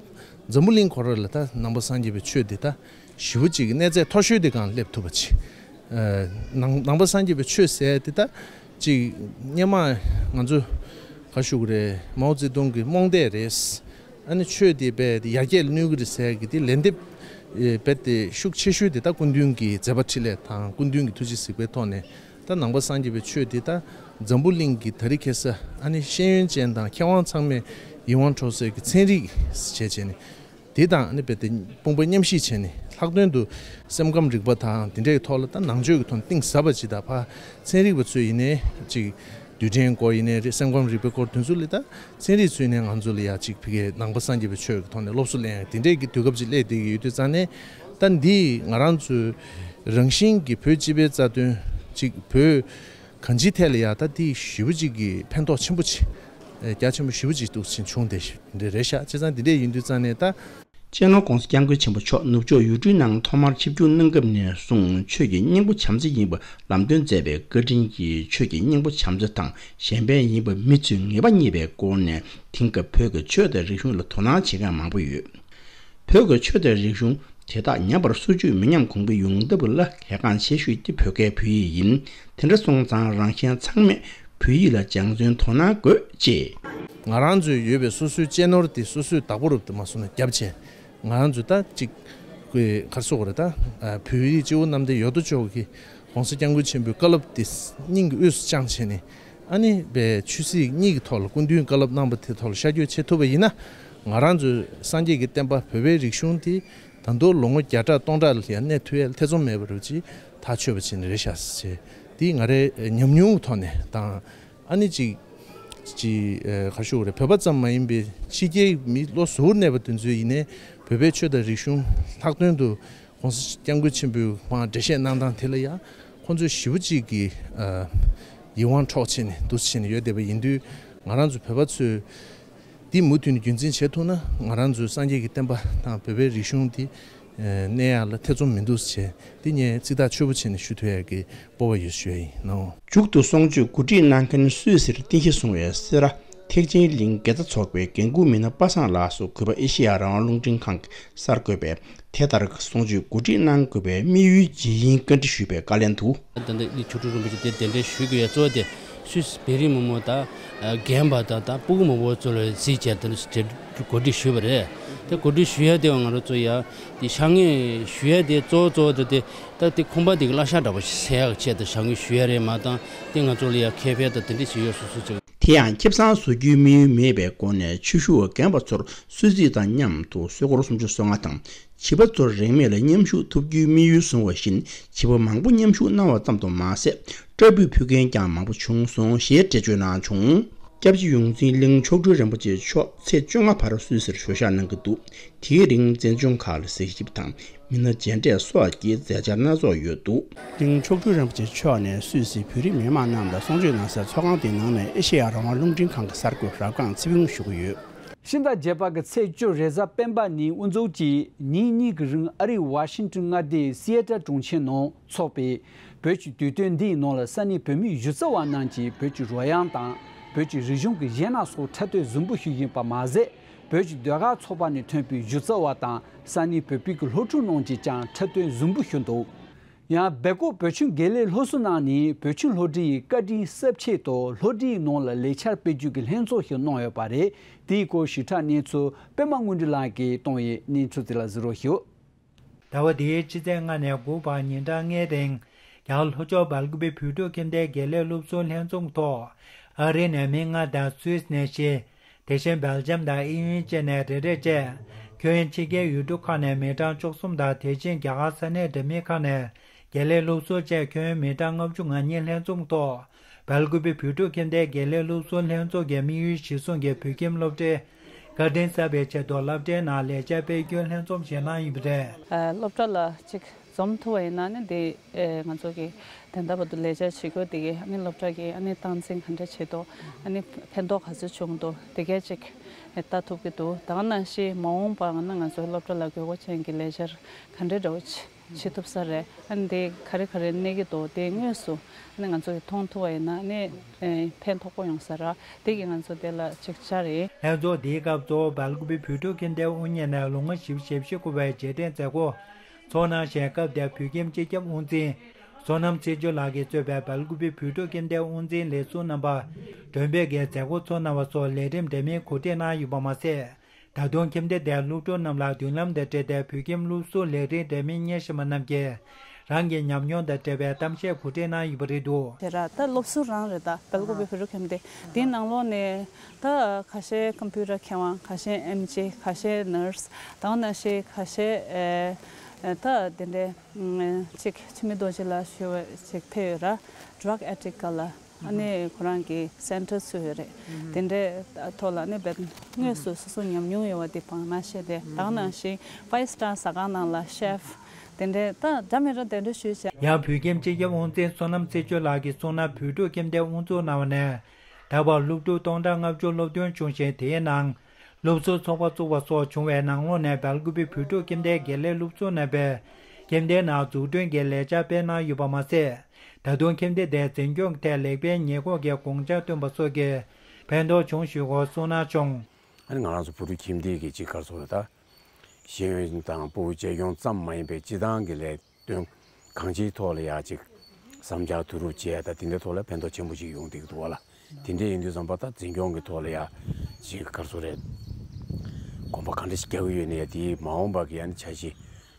འཛམ་བུ་གླིང་ཁོ་ར་ལ་ད་ནང་པ་སངས་རྒྱས་པའི་ཆོས་འདི་ད་ཞེ་པོ་ཅིག་གི་གནས་ཚད་མཐོ་ཤོས་དེ་སྒང་སླེབས་ཐུབ་པ་ཅིག། ཨ། ནང་ནང་པ་སངས་རྒྱས་པའི་ཆོས་ཟེར་དེ་ད་ཅིག་སྔོན་མ་ང་ཚོ་ག་ཞུ་གི་རེད། མའོ་ཙེ་ཏུང་གི་རྨོངས་དད་རེད། ཨ་ནི་ཆོས་དེ་རྦད་དེ་ཡར་རྒྱས་ལ་གནོད་གི་རེད་ཟེར་གི་དེ་ལན་འདེབས་རྦད་དེ་ཤུགས་ཆེ་ཤོས་དེ་ད་སྐུ་མདུན་གྱི་མཛད་པ་འཕྲིན་ལས་དང་སྐུ་མདུན་གྱི་ཐུགས་རྗེ་གཟིགས་པའི་ཐོག་ནས་ད་ནང་པ་སངས་རྒྱས་པའི་ཆོས་དེ་ད་འཛམ་བུ་གླིང་གི་ད་རེས་ཁ་སང་ཨ་ནི་ཤེས་ཡོན་ཅན་དང་མཁས་དབང་ཚང་མས་ཡིད་དབང་འཕྲོག་སའི་གི་ཚན་རིག་བྱས་བྱས་ནས། དེ་དང་ཨ་ནི་རྦད་དེ་དཔུང་པ་མཉམ་གཤིབ་བྱས་ནས་ལྷག་དོན་དུ་སེམས་ཁམས་རིག་པ་དང་དེ་འདྲའི་ཐོག་ལ་ད་ནང་ཆོས་ཀྱི་ཐོག་ནས་གཏིང་ཟབ་པ་ཅིག་དང་ཕར་ཚན་རིག་པ་ཚོས་ཡིན་ནའི་ཅིག་རྡུལ་ཕྲན་སྐོར་ཡིན་ནའི་རེད། སེམས་ཁམས་རིག་པའི་སྐོར་དེ་ཚོ་ལ་ད་ཚན་རིག་ཚོས་ནས་ང་ཚོ་ལ་ཡ་ཅིག་ཕ་གིའི་ནང་པ་སངས་རྒྱས་པའི་ཆོས་ཀྱི་ཐོག་ནས་སློབ་གསོ་གླེང་ཡ་དེ་འདྲའི་གི་དུས་སྐབས་ཅིག་སླེབས་བསྡད་ཀྱི་ཡོད་དུས་ཙང་ནས་ད་འདི་ང་རང་ཚོའི་རང་བཞིན་གྱི་བོད་སྤྱི་པའི་རྩ་དོན་ཅིག་བོད་གང་ཅིའི་ཐད་ལ་ཡ་ད་དེ་ཞེ་པོ་ཅིག་གི་ཕན་ཐོགས་ཆེན་པོ་ཅིག་ཨེ་རྒྱ་ཆེན་པོ་ཞེ་པོ་ཅིག་འདུག་ཕྱིན་བྱུང་དེ་འདྲ་རེད་ཤག་བྱས་ཙང་འདི་འདྲས་ཡིན་དུས་ཙང་ནས་ད་ གཅེས་ནོར་༸གོང་ས་༸སྐྱབས་མགོན་ཆེན་པོ་མཆོག་ནུབ་ཕྱོགས་ཡུལ་གྲུའི་ནང་ཐོག་མར་ཆིབས་བསྒྱུར་གནང་སྐབས་ནས་བཟུང་ཆོས་ཀྱི་སྙིང་པོ་བྱམས་བརྩེ་ཡིན་པ་ལམ་སྟོན་མཛད་པའི་བཀའ་དྲིན་གྱིས། ཆོས་ཀྱི་སྙིང་པོ་བྱམས་བརྩེ་དང་གཞན་ཕན་ཡིན་པ་མི་ཚོས་ངེས་པ་རྙེད་པའི་སྒོ་ནས། དེང་སྐབས་བོད་ཀྱི་ཆོས་དང་རིག་གཞུང་ལ་དོ་སྣང་བྱེད་མཁན་མང་པོ་ཡོད། བོད་ཀྱི་ཆོས་དང་རིག་གཞུང་དེ་དག་ཉམས་པར་སོར་ཆུད་མི་ཉམས་གོང་འཕེལ་ཡོང་ཐབས་ལ་གལ་འགངས་ཆེ་ཤོས་དེ་བོད་སྐད་བོད་ཡིག་ཡིན། དེ་འདྲ་སོང་ཙང་རང་གཞན་ཚང་མས་བོད་ཡིག་ལ་སྦྱང་བརྩོན་དོ་སྣང་དགོས་ཅེས། ང་རང་ཚོའི་ཡོད་པའི་སོ་སོའི་གཅེས་ནོར་དེ་སོ་སོས་བདག་པོ་རུབ་ཏུ་མ་བཟུང་ན་རྒྱབ་བྱས། ང་རང་ཚོས་ད་ཅིག་གི་གར་སོགས་རེད་ད། བོད་ཡིག་སྤྱི་བོ་གནམ་བསྟན་ཡོད་དོ་ཅོག་གི་༸གོང་ས་༸སྐྱབས་མགོན་ཆེན་པོའི་བཀའ་སློབ་དེ་སྙིང་གི་དབུས་སུ་བཅངས་བྱས་ནས། ཨ་ནི་བའི་ཆོས་སྲིད་གཉིས་ཀྱི་ཐོག་ལ་སྐུ་མདུན་བཀའ་སློབ་གནང་བ་དེ་ཐོག་ལ་ཤར་བསྐྱོད་བྱེད་ཐུབ་པ་ཡིན་ན། ང་རང་ཚོའི་སངས་རྒྱས་ཀྱི་བསྟན་པ་བོད་པའི་རིག་གཞུང་དེ་ད་དུང་ལོ་ངོ་བརྒྱ་ཕྲག་སྟོང་ཕྲག་ལ་ཡང་གནས་ཐུབ་ཡ་ལ་ཐེ་ཚོམ་མེད་པ་རེད་ཅེས་ཐག་ཆོད་པ་བྱས་ནས་རེད་ཤག་ཟེར། དེ་ང་རའི་ཉམས་མྱོང་གི་ཐོག་ནས་དང་། ཨ་ནི་ཅིག་ཅིག་ཨ་ག་ཞུ་དགོས་རེད། བོད་པ་ཙམ་མ་ཡིན་པའི་ཕྱི་རྒྱལ་མི་ལོ་ཟུར་གནས་པ་དེ་ཚོ་ཡིན་ནའི་བོད་པའི་ཆོས་དང་རིག་གཞུང་ལྷག་དོན་དུ་༸གོང་ས་༸སྐྱབས་མགོན་ཆེན་པོའི་མར་འགྲེལ་བཤད་གནང་སྟངས་དེ་ལ་ཡང་ཁོང་ཚོས་ཞེ་པོ་ཅིག་གི་ཨ་ཡིད་དབང་འཕྲོག་བྱས་ནས་འདུག་སེ་བྱས་ནས་ཡོད་བསྡད་པ་ཡིན་དུས། ང་རང་ཚོ་བོད་པ་ཚོས་འདི་མུ་མཐུད་ནས་རྒྱུན་འཛིན་བྱེད་ཐུབ་ན། ང་རང་ཚོའི་སངས་རྒྱས་ཀྱི་བསྟན་པ་དང་བོད་པའི་རིག་གཞུང་འདི་གནས་ཡག་ལ་ཐེ་ཚོམ་མི་འདུག་ཟེར། འདི་ངས་ཚིག་ཐག་ཆོད་པོ་བྱས་ནས་ཞུ་ཐུབ་ཡག་གི་སྤོབས་པ་ཡོད་ཞུ་ཡ་ཡིན་ནོ། མཇུག་ཏུ་གསུང་ཆོས་གོ་སྒྲིག་གནང་མཁན་སུད་སིར་རྟེན་གཞི་བཟུང་བའི་སེ་ར་ཐེག་ཆེན་གླིང་དགེ་རྩ་ཚོགས་པའི་འགན་འཁུར་མི་སྣ་པ་སངས་ལགས་སུ་གུས་པ་ཨེ་ཤེ་ཡ་རང་དབང་རླུང་འཕྲིན་ཁང་གིས་གསར་འགོད་པས། དེ་ལྟར་གསུང་ཆོས་གོ་སྒྲིག་གནང་དགོས་པའི་དམིགས་ཡུལ་ཇི་ཡིན་བཀའ་འདྲི་ཞུས་པའི་བཀའ་ལན་དུ། ད་ལྟ་ཨི་ཆོས་དྲུག་རིན་པོ་ཆེ་དེ་གདན་འདྲེན་ཞུ་དགོས་ཡ་གཙོ་བོ་དེ་སུད་སི་བོད་རིགས་མི་མང་དང་རྒན་པ་དང་ད་སྤུ་གུ་མང་པོ་ཚོ་ལ་གཟིགས་བྱས་དེ་འདྲ་གོ་སྒྲིག་ཞུས་པ་རེད། དེ་གོ་སྒྲིག་ཞུ་ཡ་དེ་ང་རང་ཚོ་ཡ་དེ་ཤ་ངེས་ཞུ་ཡ་དེ་གཙོ་བོ་གཙོ་བོ་དེ་དེ་ད་དེ་ཁང་པ་དེ་གི་གླ་ཆ་འདྲ་པོ་སེལ་ཡག་ཆེད་དུ་ཤ་ངེས་ཞུ་ཡ་རེད་མ་གཏོགས་དེ་ང་ཚོ་ལ་ཡ་ཁེ་ཕན་དང་དེ་འདྲ་ཞིག་ཡོད་སོ་སོ་ཅིག་དེ་ཡང་ཁེ་བཟང་བཟོ་རྒྱུའི་དམིགས་ཡུལ་མེད་པའི་སྒོ་ནས་ཆོས་ཞུ་བ་རྒན་པ་ཚོར་གསོལ་ཚིགས་དང་མཉམ་དུ་གསོལ་སྐོར་སུམ་ཅུ་སོ་ལྔ་དང་། བྱིས་པ་ཚོར་རིན་མེད་ལ་མཉམ་ཞུགས་ཐུབ་རྒྱུའི་དམིགས་ཡུལ་བཟུང་བ་བཞིན། བྱིས་པ་མང་པོ་མཉམ་ཞུགས་གནང་བ་ཙམ་དུ་མ་ཟད། སྐྲ་ཕུད་ཕུལ་མཁན་ཀྱང་མང་པོ་བྱུང་སོང་ཞེས་འགྲེལ་བརྗོད་གནང་བྱུང་། སྐྱབས་རྗེ་ཡོངས་འཛིན་གླིང་མཆོག་སྤྲུལ་རིན་པོ་ཆེ་མཆོག་ཚེས་བཅོ་ལྔ་བར་སུད་སིར་ཞུ་བཞག་གནང་གི་འདུག་དེའི་རིང་མཛེས་ལྗོངས་ཁག་ལ་གཟིགས་ཞིབ་དང་། མི་སྣ་མཇལ་འཕྲད་སོགས་ཀྱི་མཛད་འཆར་སྣ་ཚོགས་ཡོད་འདུག་གླིང་མཆོག་སྤྲུལ་རིན་པོ་ཆེ་མཆོག་ནས་སུད་སི་བོད་རིགས་མི་མང་རྣམས་ལ་གསུང་ཆོས་གནང་སའི་ཚོགས་ཁང་དེའི་ནང་ནས་ཨེ་ཤེ་ཡ་རང་དབང་རླུང་འཕྲིན་ཁང་གི་གསར་འགོད་རབ་སྒང་ཚེ་ཕུན་ཞུ་གི་ཡོད། ཕྱི་ཟླ་བརྒྱད་པ་གི་ཚེས་བཅུ་རེས་གཟའ་སྤེན་པ་ཉིན་དབུ་འཛུགས་ཀྱིས་ཉིན་གཉིས་ཀྱི་རིང་ཨ་རིའི་ཝ་ཤིང་ཏོན་མངའ་སྡེའི་སི་ཨེ་ཏལ་གྲོང་ཁྱེར་ནང་འཚོགས་པའི་བོད་ཀྱི་དུས་སྟོན་འདིའི་ནང་ལ་ས་གནས་བོད་མིའི་གཞི་རྩ་བ་རྣམས་ཀྱིས་བོད་ཀྱི་རོལ་དབྱངས་དང་བོད་ཀྱི་རིག་གཞུང་གི་གཞས་སྣ་སོགས་འཁྲབ་སྟོན་གཟིགས་འབུལ་ཞུས་ཡིན་པ་མ་ཟད། བོད་ཀྱི་ཟློས་གར་ཚོགས་པ་ནས་ཐོན་པའི་གཞི་རྩ་བ་དང་ས་གནས་བོད་པའི་གི་སློབ་ཕྲུག་རྣམས་ཀྱིས་ཀྱང་འཁྲབ་སྟོན་གཟིགས་འབུལ་ཞུས་འདུག་ཡང་སྦེལ་ཀོབ་བོད་ཁྱིམ་དགེ་ལས་སློབ་གསོ་ནང་ནས་བོད་ཁྱིམ་སློབ་གྲྭའི་བཀའ་དྲིན་གསབ་ཆེད་དུ་སློབ་གྲྭའི་ནང་ལ་ལས་འཆར་སྤེལ་རྒྱུ་གི་ལྷན་ཚོགས་ཤིག་གནང་ཡོད་པ་རེད། དེའི་སྐོར་ཞིབ་ཕྲ་གནས་ཚུལ་པད་མ་དངོས་གྲུབ་ལགས་ཀྱིས་གཏོང་བའི་གནས་ཚུལ་དེ་ལ་གཟིགས་རོགས་ཞུ། ཟླ་བ་འདིའི་སྤྱི་ཚེས་ལྔ་ནས་དགུ་བར་ཉིན་གྲངས་ལྔའི་རིང་། རྒྱ་གར་ལྷོ་ཕྱོགས་སྦེལ་ཀུ་པེ་བོད་ཕྲུག་ཁྱིམ་སྡེའི་དགེ་ལས་སློབ་ཟུར་ལྷན་འཛོམས་ཐོག་ཨ་རིའི་ནང་མི་ལྔ་དང་སུད་སི་ནས་བཞི། དེ་བཞིན་སྦེལ་ཇམ་དང་དབྱིན་ཡུལ་བཅས་ནས་རེ་རེ་བཅས། ཁྱོན་ཕྱི་རྒྱལ་ཡུལ་གྲུ་ཁག་ནས་མི་གྲངས་བཅུ་གསུམ་དང་། དེ་བཞིན་རྒྱ་གར་ས་གནས་འདྲ་མིན་ཁག་ནས་དགེ་ལས་སློབ་ཟུར་བཅས་ཁྱོན་མི་གྲངས་ལྔ་བཅུ་ང་གཉིས་ལྷན་འཛོམས་ཐོག་སྦེལ་ཀུ་པེ་བོད་ཕྲུག་ཁྱིམ་སྡེའི་དགེ་ལས་སློབ་ཟུར་ལྷན་ཚོགས་ཀྱི་དམིགས་ཡུལ་གཞིར་བཟུང་གིས་བོད་ཁྱིམ་སློབ་གྲྭའི་བཀའ་དྲིན་གསབ་པའི་ཆེད་དུ་སློབ་གྲྭའི་ནང་ལས་འཆར་སྤེལ་རྒྱུའི་ལྷན་འཛོམས་ཤིག་གནང་ཡོད་པ་རེད། སློབ་གྲྭ་ལ་གཅིག་འཛོམས་ཐུབ་པ་ཡིན་ན་ནི་དེ་ཨེ་ང་ཚོ་གི་ད་ལྟ་བར་དུ་ལས་བྱ་བྱེད་དགོས་དེ་གའི་ཨ་ནི་སློབ་གྲྭ་གི་ཨ་ནི་སྟངས་འཛིན་ག་འདྲ་བྱེད་དོ། ཨ་ནི་ཕན་ཐོགས་ག་ཚོད་བྱུང་འདུག་དེ་གའི་ཅིག་ལྟ་ཐུབ་ཀྱི་འདུག་ད་ག་ནང་བཞིན་མ་འོངས་པ་ང་ནི་ང་ཚོའི་སློབ་གྲྭ་ལ་དགོས་མཁོ་ཅན་གྱི་ལས་འཆར་ག་འདྲ་འདྲ་བོ་བྱེད་ཐུབ་ས་རེད། ཨ་ནི་དེ་ག་རེ་ག་རེ་གནས་ཀྱི་འདུག་དེ་དངོས་སུ་ཨ་ནི་ང་ཚོ་གི་མཐོང་ཐུབ་པ་ཡིན་ན་ཨ་ནི་ཕན་ཐོགས་པོ་ཡོང་ས་རེད། དེ་གི་ང་ཚོ་དེ་ལ་ཅིག་བཅར་ཡིན། ལྷན་ཚོགས་འདིའི་སྐབས་གཙོ་བོ་སྦེལ་ཀུ་པེ་བོད་ཕྲུག་ཁྱིམ་སྡེའི་དབུ་བརྙེས་ནས་ལོ་ངོ་བཞི་བཅུ་ཞེ་བཞི་འཁོར་བའི་རྗེས་དྲན་མཛད་སྒོ་ཚོགས་གནང་ཞིང་། སྐབས་དེར་བོད་ཁྱིམ་སྤྱི་ཁྱབ་དབུ་འཛིན་བསོད་ནམས་ཚེ་མཆོག་ལགས་ཀྱིས་གཙོས་པའི་སྦེལ་ཀུ་པེ་བོད་ཕྲུག་ཁྱིམ་སྡེའི་དབུ་འཛིན་ལས་ཟུར་རྣམ་པ་མགྲོན་འབོད་ཀྱིས་མཛད་སྒོ་ཚོགས་གནང་བ་སོགས་ལས་རིམ་འདྲ་མིན་གོ་སྒྲིག་གནང་ཡོད་པ་མ་ཟད། ད་དུང་ཁྱིམ་སྡེ་དེའི་སློབ་ཕྲུག་རྣམས་ལ་མདུན་ལམ་དང་འབྲེལ་ཏེ་བོད་ཁྱིམ་སློབ་ཟུར་ལས་རིགས་འདྲ་མིན་གཉེར་བཞིན་པ་རྣམས་ཀྱིས་རང་གི་ཉམས་མྱོང་དང་འབྲེལ་བའི་གཏམ་བཤད་གོ་སྒྲིག་གནང་ཡོད་པ་རེད་འདུག་དེ་ར་ད་སློབ་ཟུར་རང་རེད། ད་སྦེལ་ཀོབ་བོད་ཕྲུག་ཁྱིམ་སྡེ་དེའི་ནང་ལོགས་ནས་ད་ཁ་ཤས་ཀམ་པུ་ཊར་མཁས་དབང་། ཁ་ཤས་ཨེམ་ཆི། ཁ་ཤས་ནར་སི། ད་ག་ནང་བཞིན་ཁ་ཤས་ཨེ་ད་དེ་འདྲའི་ཅིག་འཆི་མེད་རྡོ་རྗེ་ལགས་ཞུ་བ་ཅིག་ཕེབས་ཡོད་ར། ཌྲག་ཨེ་ཌིག་སྒང་ལ་ཨ་ནི་ཁོ་རང་གི་སེན་ཊར་ཚུགས་ཡོད་རེད། དེ་འདྲའི་ཐོག་ལ་ཨ་ནི་དཔེ་དངོས་སུ་སོ་སོ་ཉམས་མྱོང་ཡོད་པ་དེ་བང་མ་བཤད་དེ། ད་ག་ནང་བཞིན་ཕའི་སི་ཊར་ཟ་ཁང་ནང་ལ་ཤེཕ་དེ་འདྲའི་ད་འདྲ་མི་འདྲ་དེ་འདྲ་ཞུས་བྱས། ཡང་བོད་ཁྱིམ་སྤྱི་ཁྱབ་དབུ་འཛིན་བསོད་ནམས་ཚེ་མཆོག་ལགས་ཀྱིས་གསུངས་ན། བོད་ཕྲུག་ཁྱིམ་སྡེ་དབུ་འཛུགས་གནང་བ་ནས་ད་བར་སློབ་ཕྲུག་སྟོང་ཕྲག་ལྔ་བཅུ་སློབ་ཐོན་བྱུང་ཞིང་། དེའི་ནང་ སློབ་ཟུར་ཚོགས་པ་བཙུགས་པ་སོགས་བྱུང་བའི་ནང་ལོགས་ནས་སྦེལ་ཀུ་པེ་བོད་ཕྲུག་ཁྱིམ་སྡེའི་དགེ་ལས་སློབ་ཟུར་རྣམ་པས་ཁྱིམ་སྡེའི་ནང་འཛུགས་སྐྲུན་གྱི་ལས་འཆར་སྤེལ་གནང་ཡོད་པ་མ་ཟད། ད་དུང་ཁྱིམ་སྡེ་དེ་འཛིན་སྐྱོང་ཐད་ལེགས་སྤེལ་ཉེས་འགོག་གི་དགོངས་འཆར་བཏོན་པ་སོགས་ཀྱིས་ཕན་ཐོགས་བྱུང་ཞུས་སྐོར་གསུངས་གནང་བྱུང་། ཨ་ནི་ང་རང་ཚོ་བོད་ཕྲུག་ཁྱིམ་སྡེ་གི་གཅིག་ག་རེ་ཟེར་དགོས་རེད་ད། ཤེས་ཡོན་དང་ཕྲུ་གུ་གཅེས་སྐྱོང་ཙམ་མ་ཡིན་པའི་སྤྱི་བཏང་གི་ལས་དོན་གང་ཅིའི་ཐོག་ལ་ཡ་གཅིག་བསམ་འཆར་བསྡུ་རུབ་བྱས་ད་དེ་འདྲའི་ཐོག་ལ་ཕན་ཐོགས་ཆེན་པོ་ཞིག་ཡོང་བསྡད་ཀྱི་འདུག་བ་ལ། དེ་འདྲ་ཡིན་དུས་ཙམ་པ་ད་འཛིན་སྐྱོང་གི་ཐོག་ལ་ཡ་གཅིག་ག་རེ་ཟེར་དགོས་རེད། གོམ་པ་གང་འདྲ་ཞིག་རྒྱག་གི་ཡོད་ན་ཡ་དེའི་མ་འོངས་པ་གི་ཡ་ནི་འཆར་གཞི་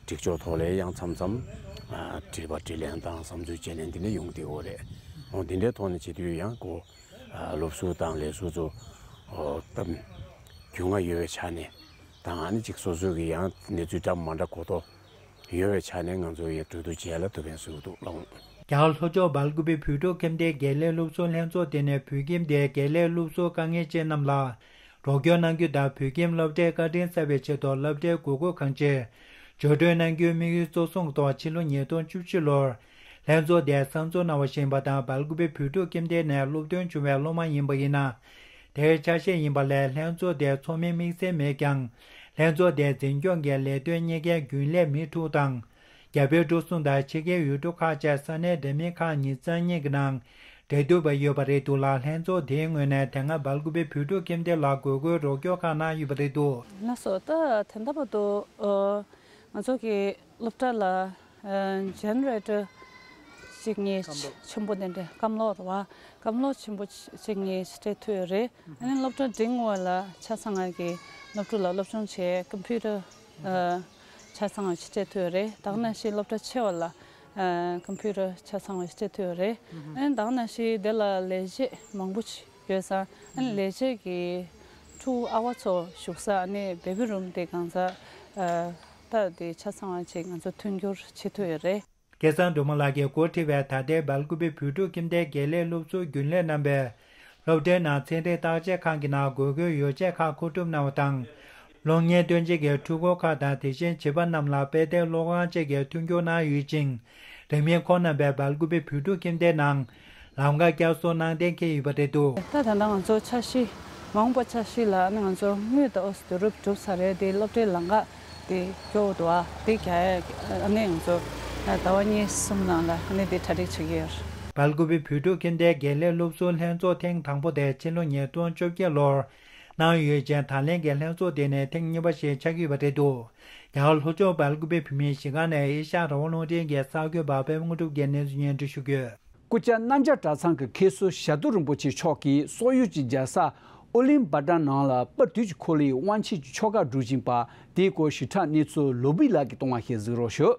སྒྲིག་ཕྱོགས་ཐོག་ལ་ཡང་མཚམས་མཚམས་ཨ་དྲི་བ་དྲིས་ལན་དང་བསམ་ཚུལ་བརྗེ་ལེན་དེ་འདྲ་ཡོང་གི་ཡོད་རེད། འོ་དེ་འདྲའི་ཐོག་ནས་བྱེད་དུས་ཡང་ཁོ་ཨ་སློབ་ཟུར་དང་ལས་ཟུར་ཚོ་ཨོ་སྟབས་རྒྱུས་མངའ་ཡོད་པའི་ཆ་ནས་དང་ཨ་ནི་ཅིག་སོ་སོའི་གི་ཡང་གནས་ཚུལ་འདྲ་མ་འདྲ་གོ་རྟོགས་ཡོད་པའི་ཆ་ནས་ང་ཚོ་ཡང་གྲོས་བསྡུར་བྱས་ལ་ཐུགས་ཕན་གསོས་འདུག་ལགས། རྒྱ་གར་ལྷོ་ཕྱོགས་སྦེལ་ཀུ་པེ་བོད་ཕྲུག་ཁྱིམ་སྡེའི་དགེ་ལས་སློབ་ཟུར་ལྷན་ཚོགས་དེ་ནས་བོད་ཁྱིམ་སྡེའི་དགེ་ལས་སློབ་ཟུར་དཀའ་ངལ་ཅན་རྣམས་ལ། རོགས་སྐྱོར་གནང་རྒྱུ་དང་བོད་ཁྱིམ་སློབ་གྲྭའི་བཀའ་དྲིན་གསབ་པའི་ཆེད་དུ་སློབ་གྲྭའི་དགོས་མཁོ་གང་ཆེ་འབྱོར་སྤྲོད་གནང་རྒྱུའི་དམིགས་ཡུལ་གཙོ་བཟུང་ཐོག་ཕྱི་ལོ་ཉིས་སྟོང་བཅུ་བཞི་ལོར་ལྷན་ཚོགས་དེ་གསར་འཛུགས་གནང་བ་ཞིག་ཡིན་པ་དང་སྦེལ་ཀུ་པེ་བོད་ཕྲུག་ཁྱིམ་སྡེ་ནས་སློབ་ཐོན་བྱུང་བའི་སློབ་མ་ཡིན་པ་ཡིན་ན། དེའི་ཆ་ཤས་ཡིན་པ་ལས་ལྷན་ཚོགས་དེ་ཚོགས་མིའི་དམིགས་བསལ་མེད་ཀྱང་ལྷན་ཚོགས་དེའི་འཛིན་སྐྱོང་གི་ལས་དོན་གཉེར་མཁན་རྒྱུན་ལས་མི་དྲུག་དང་། རྒྱ་བོད་འབྲུག་གསུམ་དང་ཕྱི་རྒྱལ་ཡུལ་གྲུ་ཁག་བཅས་ས་གནས་འདྲ་མིན་ཁག་ཉེར་གཉིས་ཀྱི་ནང་འབྲེལ་གཏུག་པ་ཡོད་པ་རེད་འདུག་ལ། ལྷན་ཚོགས་དེའི་ངོས་ནས་དེ་སྔ་སྦེལ་ཀུ་པེ་བོད་ཕྲུག་ཁྱིམ་སྡེ་ལ་དགོས་མཁོའི་རོགས་སྐྱོར་ཁག་གནང་ཡོད་པ་རེད་འདུག་ལགས་སོ། ད་དེ་འདྲ་བར་དུ་ཨ་ང་ཚོ་གི་སློབ་གྲྭ་ལ་ཨ་ཇེ་ནེ་རེ་ཊར་གཅིག་གཉིས་ཆེན་པོ་དེ་འདྲ་སྐམ་ལོག་རེད་བ། སྐམ་ལོག་ཆེན་པོ་གཅིག་གཉིས་ཞིག་སྤྲད་ཐུབ་ཡོད་རེད། ཨ་ནི་སློབ་གྲྭ་འབྲིང་བ་ལ་ཆ་ཚང་ང་གི་སློབ་ཕྲུག་ལ་སློབ་སྦྱོང་བྱེད་ཀམ་པུ་ཊར་ཨ་ཆ་ཚང་ཞིག་སྤྲད་ཐུབ་ཡོད་རེད། ད་ག་ནང་བཞིན་སློབ་གྲྭ་ཆེ་བ་ལ་ཨ་ཀམ་པུ་ཊར་ཆ་ཚང་བ་ཞིག་སྤྲད་ཐུབ་ཡོད་རེད། ཨ་ནི་ད་ག་ནང་བཞིན་དེ་ལ་ལས་བྱེད་མང་པོ་ཞིག་ཡོད་ཙང་ཨ་ནི་ལས་བྱེད་ཀྱི་ཕྲུ་གུ་ཨ་བ་ཚོ་བཞུགས་ས་ཨ་ནི་བེ་བི་རུམ་དེ་གང་ཟག་ཨ་ད་དེ་ཆ་ཚང་བ་ཅིག་ང་ཚོ་མཐུན་འགྱུར་བྱེད་ཐུབ་ཡོད་རེད། སྐལ་བཟང་སྒྲོལ་མ་ལགས་ཀྱིས་འགོ་ཁྲིད་པའི་ད་ལྟའི་སྦེལ་ཀུ་པེ་བོད་ཕྲུག་ཁྱིམ་སྡེའི་དགེ་ལས་སློབ་ཟུར་རྒྱུན་ལས་རྣམ་པས་སློབ་གྲྭའི་ནང་ཚན་རིག་བརྟག་དཔྱད་ཁང་གི་ནང་དགོས་མཁོའི་ཡོ་བྱད་ཁག་མཁོ་སྒྲུབ་གནང་བ་དང་། སློབ་གཉེར་སྟོན་བྱེད་ཀྱི་འཕྲུལ་འཁོར་ཁག་དང་དེ་བཞིན་བྱིས་པ་རྣམས་ལ་དཔེ་དེབ་ཀློག་ཁང་བཅས་ཀྱི་མཐུན་འགྱུར་གནང་ཡོད་ཅིང་། དེ་མིན་ཁོང་རྣམ་པས་སྦེལ་ཀུ་པེ་བོད་ཕྲུག་ཁྱིམ་སྡེའི་ནང་ལམ་ཁ་བསྐྱར་གསོ་གནང་གཏན་འཁེལ་ཡོད་པ་རེད་འདུག་ད་ད་ལྟ་ང་ཚོ་འཆར་གཞི་མ་འོངས་པ་འཆར་གཞི་ལ་ཨ་ནི་ང་ཚོ་དངུལ་དང་ཨོ་སི་བསྡུ་རུབ་གྲུབ་ཚར་རེད། དེ་སློབ་གྲྭའི་ལམ་ཁ་དེ་སྐྱོ་བོ་འདུག་ཨ་དེ་རྒྱག་ཡ་ཨ་ནི་ང་ཚོ་ཟླ་བ་གཉིས་གསུམ་ནང་ལ་ཨ་ནི་དེ་གྲ་སྒྲིག་བྱེད་ཀྱི་ཡོད་རེད། སྦེལ་ཀུ་པེ་བོད་ཕྲུག་ཁྱིམ་སྡེའི་དགེ་ལས་སློབ་ཟུར་ལྷན་ཚོགས་ཐེངས་དང་པོ་དེ་ཕྱི་ལོ་ཉིས་སྟོང་བཅོ་བརྒྱད་ལོར་གནང་ཡོད་ཅིང་ད་ལན་གྱི་ལྷན་ཚོགས་དེ་ནི་ཐེངས་གཉིས་པ་ཞིག་ཆགས་ཀྱི་ཡོད་པ་རེད་འདུག་རྒྱ་གར་ལྷོ་ཕྱོགས་སྦེལ་ཀུ་པེ་བོད་མིའི་གཞིས་ཁང་ནས་ཨེ་ཤ་ཡ་རང་དབང་རླུང་འཕྲིན་གྱི་གསར་འགོད་པ་པད་མ་དངོས་གྲུབ་ཀྱིས་གནས་ཚུལ་སྙན་སྒྲོན་ཞུ་གི་ཡོད། སྐུ་བཅར་རྣམ་རྒྱལ་གྲྭ་ཚང་གི་མཁན་ཟུར་ཞྭ་ཏོག་རིན་པོ་ཆེ་མཆོག་གིས་སོག་ཡུལ་གྱི་རྒྱལ་ས་ཨོ་ལིམ་པ་ཏྲ་ནང་ལ་དཔལ་དུས་ཀྱི་འཁོར་ལོའི་དབང་ཆེན་གྱི་ཆོ་ག་སྒྲུབ་བཞིན་པ་དེའི་སྐོར་ཞིབ་ཕྲ་གནས་ཚུལ་ལོ་བི་ལགས་ཀྱིས་གཏོང་བ་ཞིག་གཟིགས་རོགས་ཞུ།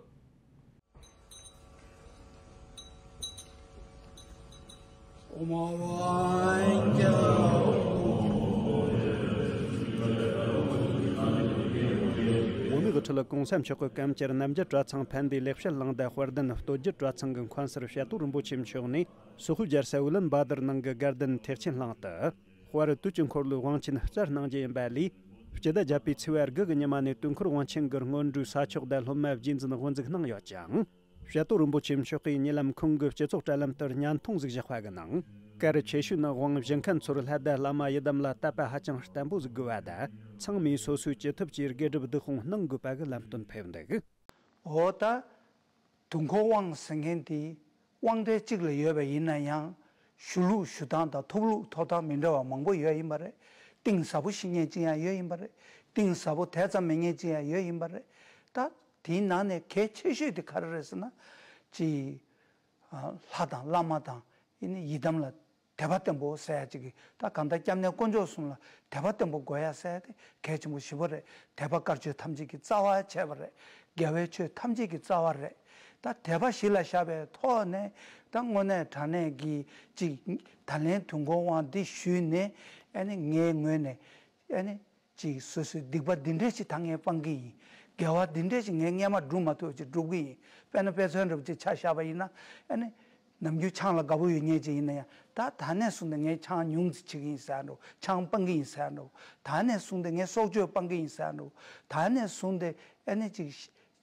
འོ་མའི་ཁྲི་ལ་གོང་ས་མཆོག་གི་སྐུ་བཅར་རྣམ་རྒྱལ་གྲྭ་ཚང་ཕན་བདེའི་ལེགས་བཤད་གླིང་དང་དཔལ་ལྡན་སྟོད་རྒྱུད་གྲྭ་ཚང་གི་མཁན་ཟུར་ཞྭ་ཏོག་རིན་པོ་ཆེ་མཆོག་ནས་སོག་པོའི་རྒྱལ་ས་ཝུ་ལན་བ་དར་ནང་གི་དགའ་ལྡན་ཐེག་ཆེན་གླིང་དུ། དཔལ་དུས་ཀྱི་འཁོར་ལོའི་དབང་ཆེན་སྩལ་གནང་རྒྱུ་ཡིན་པ་ལས། སྤྱི་ཟླ་བརྒྱད་པའི་ཚེས་པ་དགུ་གི་ཉི་མ་ནས་དུས་འཁོར་དབང་ཆེན་གྱི་སྔོན་འགྲོའི་ས་ཆོག་དང་སློབ་མ་རྗེས་འཛིན་དབུ་འཛུགས་གནང་ཡོད་ཅིང་། ཞྭ་ཏོག་རིན་པོ་ཆེ་མཆོག་གིས་ཉེ་ལམ་ཁོང་གི་སྤྱི་ཚོགས་དྲ་ལམ་དུ་བརྙན་ཐུང་ཟིག་བཞག་པ་གི་ནང་། གལ་ཆེ་ཤོས་ནི་དབང་བཞི་མཁན་ཚོར་ལྷ་ལྡན་བླ་མ་ཡི་དམ་ལ་དད་པ་ཧ་ཅང་བརྟན་པོ་ཟིག་དགོས་པ་དང་། ཚང་མས་སོ་སོའི་ཅི་ཐུབ་ཀྱིས་དགེ་སྒྲུབ་སྡིག་སྤོང་གནང་དགོས་པ་གི་ལམ་སྟོན་ཕེབས་འདུག་འོ་ད། དུས་འཁོར་དབང་ཟེར་མཁན་དེ་དབང་གྲལ་གཅིག་ལ་ཡོད་པ་ཡིན་ན་ཡང་། ཞུ་ལུགས་ཞུ་སྟངས་དང་ཐོབ་ལུགས་ཐོབ་སྟངས་མི་འདྲ་བ་མང་པོ་ཡོད་ཡིན་པ་རེད། གཏིང་ཟབ་པོ་ཤེས་མཁན་གཅིག་ཡང་ཡོད་ཡིན་པ་རེད། གཏིང་ཟབ་པོ་དེ་ཙམ་མེད་མཁན་གཅིག་ཡང་ཡོད་ཡིན་པ་རེད། ད་དེའི་ནང་ནས་གལ་ཆེ་ཤོས་དེ་ག་རེ་རེད་ཟེར་ན། ཅིག་ལྷ་དང་བླ་མ་དང་ཨ་ནི་ཡི་དམ་ལ་དད་པ་བརྟན་པོ་ཟེར་ཡ་ཅིག་གི། ད་གང་ལྟར་སྐྱབས་གནས་དཀོན་མཆོག་གསུམ་ལ་དད་པ་བརྟན་པོ་དགོས་ཡ་ཟེར་ཡ་དེ་གལ་ཆེན་པོ་ཞེ་པོ་རེད། དད་པ་དཀར་ཆོས་ཐམས་ཅད་ཀྱི་རྩ་བ་བྱས་པ་རེད། དགེ་བའི་ཆོས་ཐམས་ཅད་ཀྱི་རྩ་བ་རེད། ད་དད་པ་གཞི་ལ་བཞག་པའི་ཐོག་ནས་ད་དངོས་གནས་དྲང་གནས་ཀྱི་ཅིག་ད་ལན་དུས་འཁོར་དབང་འདི་ཞུས་ནས་ཨ་ནི་ངའི་ངོས་ནས་ཨ་ནི། ཅིག་སོ་སོའི་སྡིག་པ་འདི་འདྲས་ཅིག་ད་ངས་སྤང་གི་ཡིན། དགེ་བ་འདི་འདྲས་ཅིག་ངས་སྔས་མ་སྒྲུབ་མ་ཐུབ་ཅིག་སྒྲུབ་གི་ཡིན། དཔེར་ན་དཔེ་མཚོན་འདྲ་པོ་ཅིག་ཆ་བཞག་པ་ཡིན་ན། ཨ་ནི། ནམ་རྒྱུན་ཆང་ལ་དགའ་པོ་ཡོད་མཁན་ཅིག་ཡིན་ན་ཡང་། ད་ད་ནས་བཟུང་སྟེ་ངས་ཆང་ཉུང་ཙམ་བྱེད་ཀྱི་ཡིན་ཟེར་འགྲོ། ཆང་སྤང་གི་ཡིན་ཟེར་འགྲོ། ད་ནས་བཟུང་སྟེ་ངས་སྲོག་གཅོད་སྤང་གི་ཡིན་ཟེར་འགྲོ། ད་ནས་བཟུང་སྟེ་ཨ་ནི་ཅིག་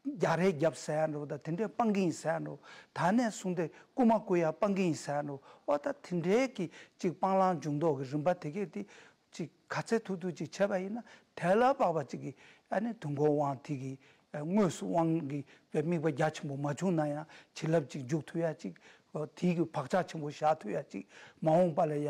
རྒྱག་རེས་རྒྱབ་ཟེར་འགྲོ། ད་དེ་འདྲས་སྤང་གི་ཡིན་ཟེར་འགྲོ། ད་ནས་བཟུང་སྟེ་རྐུ་མ་རྐུ་ཡ་སྤང་གི་ཡིན་ཟེར་འགྲོ། ཨོ་ད་དེ་འདྲས་ཀྱི་ཅིག་སྤང་བླང་སྦྱོང་རྟོག་གི་རིམ་པ་དེ་གས་དེ། ཅིག་ག་ཚད་ཐུབ་ཐུབ་ཅིག་བྱས་པ་ཡིན་ན། དེ་ལ་དཔག་པ་ཅིག་གིས་ཨ་ནི་དུས་འཁོར་དབང་དེ་གི་དངོས་སུ་དབང་གི་དམིགས་པ་རྒྱ་ཆེན་པོ་མ་བྱུང་ན་ཡང་བྱིན་རླབས་ཅིག་འཇུག་ཐུབ་ཡ་ཅིག་དེ་གི་བག་ཆགས་ཆེན་པོ་བཞག་ཐུབ་ཡ་ཅིག་མ་འོངས་པ་ལ་ཡ་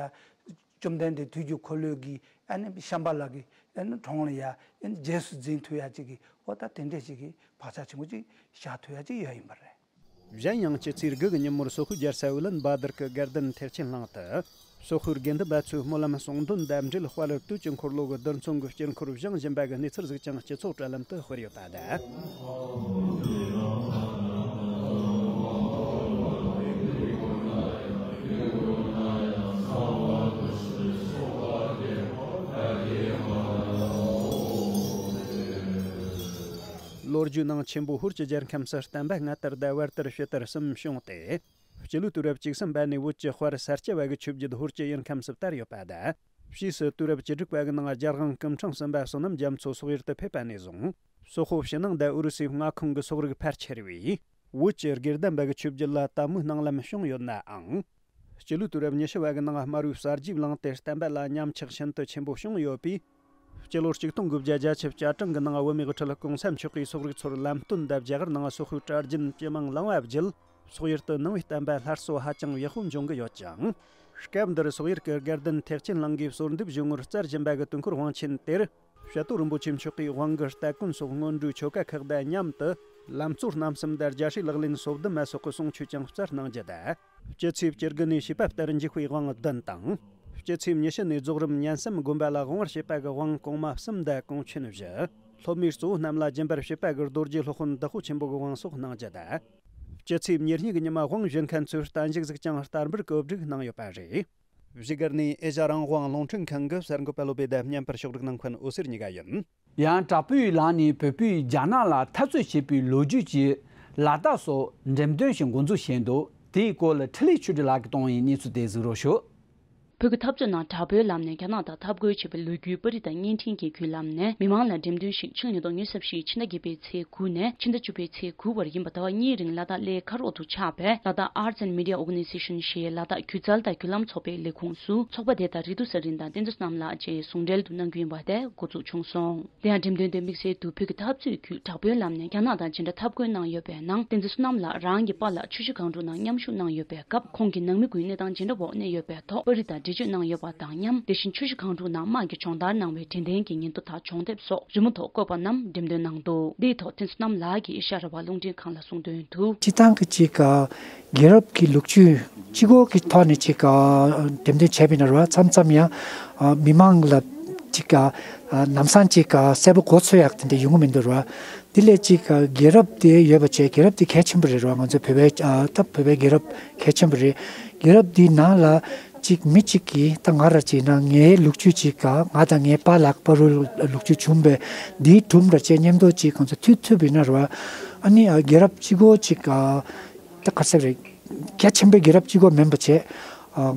བཅོམ་ལྡན་འདས་དུས་ཀྱི་འཁོར་ལོའི་གི་ཨ་ནི་ཤམྦྷ་ལ་གི་ཨ་ནི་གྲོང་ལ་ཡ་ཨ་ནི་རྗེས་སུ་འཛིན་ཐུབ་ཡ་ཅིག་གི་འོ་ད་དེ་འདྲས་ཅིག་གི་བག་ཆགས་ཆེན་པོ་ཅིག་བཞག་ཐུབ་ཡ་ཅིག་ཡོད་ཡིན་པ་རེད། གཞན་ཡང་སྤྱི་ཚེས་དགུ་གི་ཉིན་མོར་སོག་ཤོད་རྒྱལ་ས་ཨུ་ལན་བཱ་དར་གྱི་དགའ་ལྡན་ཐེག་ཆེན་གླིང་དུ། སོག་ཤོད་དགེ་འདུན་པ་ཚོས་སྨོན་ལམ་གསུང་འདོན་དང་འབྲེལ་དཔལ་དུས་ཀྱི་འཁོར་ལོ་གི་རྡུལ་ཚོན་གྱི་དཀྱིལ་འཁོར་བཞེངས་བཞིན་པ་གི་གནས་ཚུལ་ཞིག་ཀྱང་སྤྱི་ཚོགས་དྲ་ལམ་དུ་སྤེལ་ཡོད་པ་དང་། ལོ་རྒྱུས་ནང་ཆེན་པོ་ཧོར་གྱི་རྒྱལ་ཁམས་སུ་བསྟན་པ་སྔ་དར་དང་བར་དར་ཕྱི་དར་གསུམ་བྱུང་སྟེ། སྤྱི་ལོའི་དུས་རབས་བཅུ་གསུམ་པ་ནས་བོད་ཀྱི་དཔལ་ས་སྐྱ་བ་གི་ཆོས་བརྒྱུད་ཧོར་གྱི་ཡུལ་ཁམས་སུ་དར་ཡོད་པ་དང་། ཕྱིས་སུ་དུས་རབས་བཅུ་དྲུག་པ་གི་ནང་རྒྱལ་དབང་སྐུ་ཕྲེང་གསུམ་པ་བསོད་ནམས་རྒྱ་མཚོ་སོག་ཡུལ་དུ་ཕེབས་པ་ནས་བཟུང་། སོག་པོ་ཕྱི་ནང་དང་ཨུ་རུ་སུའི་མངའ་ཁོངས་ཀྱི་སོག་རིགས་ཕལ་ཆེར་བས། བོད་ཀྱི་དགེ་ལྡན་པ་གི་ཆོས་བརྒྱུད་ལ་དད་མོས་གནང་ལམ་བྱུང་ཡོད་ནའང་། སྤྱི་ལོའི་དུས་རབས་ཉི་ཤུ་བ་གི་ནང་དམར་པོའི་གསར་བརྗེའི་གླེང་སྟེ་བསྟན་པ་ལ་ཉམས་ཆག་ཤིན་ཏུ་ཆེན་པོ་བྱུང་ཡོད་པས། སྤྱི་ལོ་གཅིག་སྟོང་དགུ་བརྒྱ་བརྒྱད་ཅུ་གྱ་གྲངས་ཀྱི་ནང་བོད་མིའི་ཁྲོད་གོང་ས་མཆོག་གིས་སོག་རིགས་ཚོར་ལམ་སྟོན་དང་རྒྱ་གར་ནང་སོག་པོའི་གྲྭ་རྒྱུན་ཇེ་མང་ལངས་པ་བརྒྱུད། སོག་ཡུལ་དུ་ནང་པའི་བསྟན་པ་སླར་གསོ་ཧ་ཅང་ཡག་པོ་འབྱུང་གི་ཡོད་ཅིང་། སྐབས་འདིར་སོག་ཡུལ་གྱི་དགའ་ལྡན་ཐེག་ཆེན་གླིང་གིས་གསོལ་འདེབས་ཞུ་ངོར་བསྩལ་བཞིན་པ་གི་དུས་འཁོར་དབང་ཆེན་དེར། དཔྱད་བསྡུར་རིན་པོ་ཆེ་མཆོག་གིས་དབང་གི་སྟ་གོན་སོགས་སྔོན་འགྲོའི་ཆོ་ག་ཁག་དང་མཉམ་དུ། ལམ་གཙོ་རྣམ་གསུམ་དང་རྒྱ་ཧྲཱིའི་ལག་ལེན་སོ་བདུན་མ་སོགས་ཀྱི་གསུང་ཆོས་ཀྱང་བསྩལ་གནང་རྒྱུ་དང་། སྤྱི་ཚེས་བཅུ་དགུ་ནས་བྱིས་པ་ལྟར་འཇུག་པའི་དབང་བདུན་དང་། སྤྱི་ཚེས་ཉི་ཤུ་ནས་རྫོགས་རིམ་སྙན་བསམ་སྒོམ་པ་ལ་དབང་བར་བྱེད་པ་གི་དབང་གོང་མ་གསུམ་དང་གོང་ཆེན་བཞི། སློབ་མའི་གཙོ་བོ་རྣམས་ལ་སྦྱིན་པར་བྱེད་པ་གི་རྡོ་རྗེ་སློབ་དཔོན་བདག་པོ་ཆེན་པོ་གི་དབང་སོགས་གནང་རྒྱུ་དང་། སྤྱི་ཚེས་ཉེར་གཉིས་ཀྱི་ཉི་མ་དབང་བཞེས་མཁན་ཚོའི་བརྟན་བཞུགས་ཟིག་ཀྱང་བསྟར་འབུལ་གྱི་བཀོད་སྒྲིག་གནང་ཡོད་པ་རེད། བཞུགས་སྒར་ནས་ཨེ་ཤ་རང་དབང་རླུང་འཕྲིན་ཁང་གི་གསར་འགོད་པ་བློ་བྷེ་དང་བརྙན་པར་ཕྱོགས་སྒྲིག་གནང་མཁན་འོད་ཟེར་གཉིས་ཀ་ཡིན། ཡང་དྲག་པོའི་ལག་ནས་བོད་པས་རྒྱ་ནག་ལ་འཐབ་རྩོད་བྱས་པའི་ལོ་རྒྱུས་ཀྱི་ལག་རྟགས་སོགས་འགྲེམས་སྟོན་ཞིག་འགོ་འཛུགས་བྱས་འདུག་དེའི་སྐོར་ལ་འཕྲིན་ལས་ཆོས་སྒྲོན་ལགས་ཀྱིས་བཏང་བའི་གནས་ཚུལ་དེ་གཟིགས་རོགས་ཞུ། བོད་ཀྱི་འཐབ་རྩོད་ནང་དྲག་པོའི་ལམ་ནས་རྒྱ་ནག་དང་འཐབ་རྒོལ་བྱས་པའི་ལོ་རྒྱུས་པར་རིས་དང་བརྙན་འཕྲིན་གྱི་བརྒྱུད་ལམ་ནས་མི་མང་ལ་འགྲེམས་སྟོན་ཞིག་ཕྱི་ལོ་ཉིས་སྟོང་ཉི་ཤུ་རྩ་བཞི་ཕྱི་ཟླ་བརྒྱད་པའི་ཚེས་དགུ་ནས་ཕྱི་ཟླ་བཅུ་པའི་ཚེས་དགུ་བར་ཡིན་པ་ཟླ་བ་གཉིས་རིང་ལ་དྭགས་གླེ་ཁ་རོག་ཏུ་ཆགས་པའི་ལ་དྭགས་Arts and Media Organization ཞེས་ལ་དྭགས་སྒྱུ་རྩལ་དང་བརྒྱུད་ལམ་ཚོགས་པའི་ལས་ཁུངས་སུ་ཚོགས་པ་དེ་དང་རིག་ཐུབ་ཚེ་རིང་དང་བསྟན་འཛིན་བསོད་ནམས་ལགས་བཅས་ཟུང་འབྲེལ་དུ་གནང་རྒྱུ་ཡིན་པ་དེ་འགོ་འཛུགས་བྱུང་སོང་། དེ་ཡང་འགྲེམས་སྟོན་དེ་དམིགས་བསལ་དུ་བོད་ཀྱི་འཐབ་རྩོད་བརྒྱུད་དྲག་པོའི་ལམ་ནས་རྒྱ་ནག་དང་ཇི་འདྲ་འཐབ་རྒོལ་གནང་ཡོད་པའི་ནང་བསྟན་འཛིན་བསོད་ནམས་ལགས་རང་གི་པཱ་ལགས་ཆུ་བཞི་སྒང་དྲུག་ནང་མཉམ་ཞུགས་གནང་ཡོད་པའི་སྐབས་ཁོང་གི་ནང་མི་ཀུན་གནས་སྟངས་ཇི་འདྲ་འོག་གནས་ཡོད་པའི་ཐོག་པར་རིས་དང་འགྲེལ་བརྗོད་གནང་ཡོད་པ་དང་མཉམ། དེ་བཞིན་ཆུ་བཞི་སྒང་དྲུག་ནང་དམག་གིས་སྦྱོང་བརྡར་གནང་བའི་དྲན་རྟེན་གྱི་ཉིན་ཐོ་དང་སྦྱོང་དེབ་སོགས་རི་མོ་ཐོག་བཀོད་པ་རྣམས་འགྲེམས་སྟོན་གནང་འདུག་འདིའི་ཐོག་བསྟན་འཛིན་བསོད་ནམས་ལགས་ཀྱིས་ཨེ་ཤ་ཡ་རང་དབང་རླུང་འཕྲིན་ཁང་ལ་གསུངས་དོན་དུ། སྤྱིར་བཏང་གི་ཅིག་རྒྱལ་རབས་ཀྱི་ལོ་རྒྱུས་སྤྱི་སྒོ་གི་ཐོག་ནས་ཅིག་འགྲེམས་སྟོན་བྱས་པ་ཡིན་ན་ར་མཚམས་མཚམས་ཡང་མི་མང་ལ་ཅིག་ལམ་སང་ཅིག་གསལ་པོ་གོ་ཚོད་ཡག་དེ་འདྲ་ཡོང་གི་མི་འདུག་ར། དེ་ལས་ཅིག་རྒྱལ་རབས་དེ་ཡོད་པ་བྱས། རྒྱལ་རབས་དེ་གལ་ཆེན་པོ་རེད་ར། ང་ཚོ་བོད་པའི་ད་བོད་པའི་རྒྱལ་རབས་གལ་ཆེན་པོ་རེད། རྒྱལ་རབས་དེའི་ནང་ལ་ཅིག་མི་གཅིག་གིས་ད་ང་ར་བྱས་ན་ངའི་ལོ་རྒྱུས་ཅིག་ང་དང་ངའི་པཱ་ལགས་བར་དུ་ལོ་རྒྱུས་བྱུང་བའི་འདིའི་སྒྲུང་ར་བཅས་མཉམ་དུ་ཅིག་ང་ཚོ་མཐུད་ཐུབ་པ་ཡིན་ན་ར། ཨ་ནི་རྒྱལ་རབས་གཅིག་པོ་ཅིག་ད་ག་ཟེར་རེད། རྒྱ་ཆེན་པོའི་རྒྱལ་རབས་གཅིག་པོ་མིན་པ་བྱས།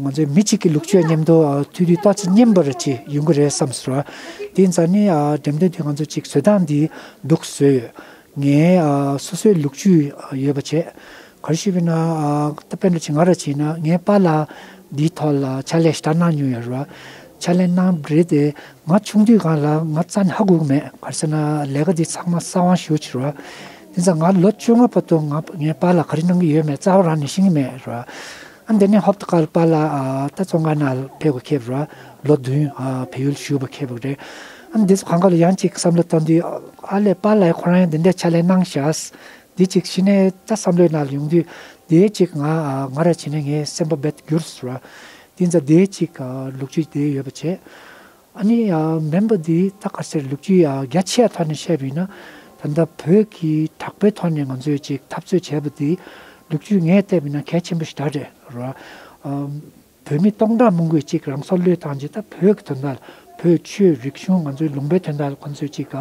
ང་ཚོའི་མི་གཅིག་གི་ལོ་རྒྱུས་མཉམ་དུ་མཐུད་དུས་ཏོག་ཙམ་སྙན་པ་ར་ཅིག་ཡོང་གི་རེད་བསམ་སོང་ར། དེ་ཡིན་ཙང་ནི་འགྲེམས་སྟོན་དེ་ང་ཚོ་ཅིག་བཟོ་སྟངས་འདི་འདུག་བཟོས་ཡོད། ངའི་ཨ་སོ་སོའི་ལོ་རྒྱུས་ཨ་ཡོད་པ་བྱས། ག་རེ་ཞུས་པ་ཡིན་ན་ཨ་ད་དཔེར་ན་ཅིག་ང་ར་བྱས་ན་ངའི་པཱ་ལགས་འདིའི་ཐོག་ལ་ཕྱག་ལས་ཞེ་དྲག་གནང་མྱོང་ཡོད་རེད་བ། ཕྱག་ལས་གནང་བ་རེད་དེ། ང་ཆུང་དུས་སྒང་ལ་ང་རྩ་ནས་ཧ་གོ་གི་མེད། ག་རེ་ཟེར་ན་ལས་ཀ་འདི་ཚང་མ་གསང་བ་ཞེ་པོ་ཅིག་རེད་བ། དེ་ཙང་ང་ལོ་བཅོ་ལྔ་བར་དུ་ང་ངའི་པཱ་ལགས་ག་རེ་གནང་གི་ཡོད་མེད་རྩ་བ་རང་ནས་ཤེས་ཀྱི་མེད་རེད་བ། ཨ་འདི་ནས་ཧོབ་ཏེ་ཁ་ལ་པཱ་ལགས་ཨ་ད་བཙོན་ཁང་ནང་ཕེབས་པ་ཁེབས་རེད་བ། ལོ་བདུན་ཨ་བལ་ཡུལ་བཞུགས་པ་ཁེབས་པ་རེད། ཨ་འདི་ཚོ་གང་ག་ལ་ཡང་ཅིག་བསམ་བློ་བཏང་དུས་ཨ་ལས་པཱ་ལགས་ཁོ་རང་ཡང་འདི་འདྲའི་ཕྱག་ལས་གནང་ཤག་འདི་ཅིག་གཞི་ནས་ད་བསམ་བློའི་ནང་ལ་ཡོང་དུས་དེ་ཅིག་ང་ང་ར་བྱས་ན་ངའི་སེམས་པ་རྦད་དེ་འགྱུར་སོང་ར། དེ་ཙང་དེ་ཅིག་ལོ་རྒྱུས་དེ་ཡོད་པ་བྱས། ཨ་ནི་མིན་པ་འདི་ད་ག་ཟེར་ལོ་རྒྱུས་རྒྱ་ཆེ་བ་ཐོག་ནས་བཤད་པ་ཡིན་ན། ད་ལྟ་བོད་ཀྱི་དྲག་པོའི་ཐོག་ནས་ང་ཚོས་ཅིག་འཐབ་རྩོད་བྱས་པ་འདི་ལོ་རྒྱུས་ངས་བལྟས་པ་ཡིན་ན་གལ་ཆེན་པོ་ཞེ་དྲག་རེད་ར། བོད་མི་སྟོང་ཕྲག་མང་པོས་ཅིག་རང་སྲོག་བློས་བཏང་བྱས་ད་བོད་ཀྱི་དོན་དག་ལ་བོད་ཆོས་རིག་གཞུང་ང་ཚོའི་ལུང་པའི་དོན་དག་ལ་ཁོང་ཚོས་ཅིག་ག་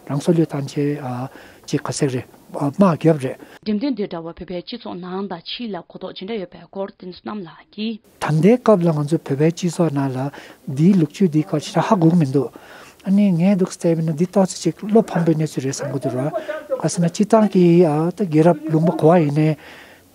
རང་སྲོག་བློས་བཏང་བྱས་ཨ་ཅིག་ག་ཟེར་རེད། དམག་བརྒྱབ་རེད། འགྲེམས་སྟོན་འདི་འདྲ་བ་བོད་པའི་སྤྱི་ཚོགས་ནང་དང་ཕྱི་ལ་གོ་རྟོགས་ཇི་འདྲ་ཡོད་པའི་སྐོར་བསྟན་འཛིན་བསོད་ནམས་ལགས་ཀྱིས། ད་ལྟའི་སྐབས་ལ་ང་ཚོ་བོད་པའི་སྤྱི་ཚོགས་ནང་ལ་འདིའི་ལོ་རྒྱུས་འདིའི་སྐོར་ཞེ་དྲག་ཧ་གོ་གི་མི་འདུག་ཨ་ནི་ངས་འདུག་བལྟས་པ་ཡིན་ན་འདི་ཏོག་ཙམ་ཅིག་བློ་ཕམ་པའི་གནས་ཚུལ་རེད་བསམ་གྱི་འདུག་ར། ག་ཟེར་ན་སྤྱིར་བཏང་གི་ཨ་ད་རྒྱལ་རབས་ལུང་པ་ག་པར་ཡིན་ནའི།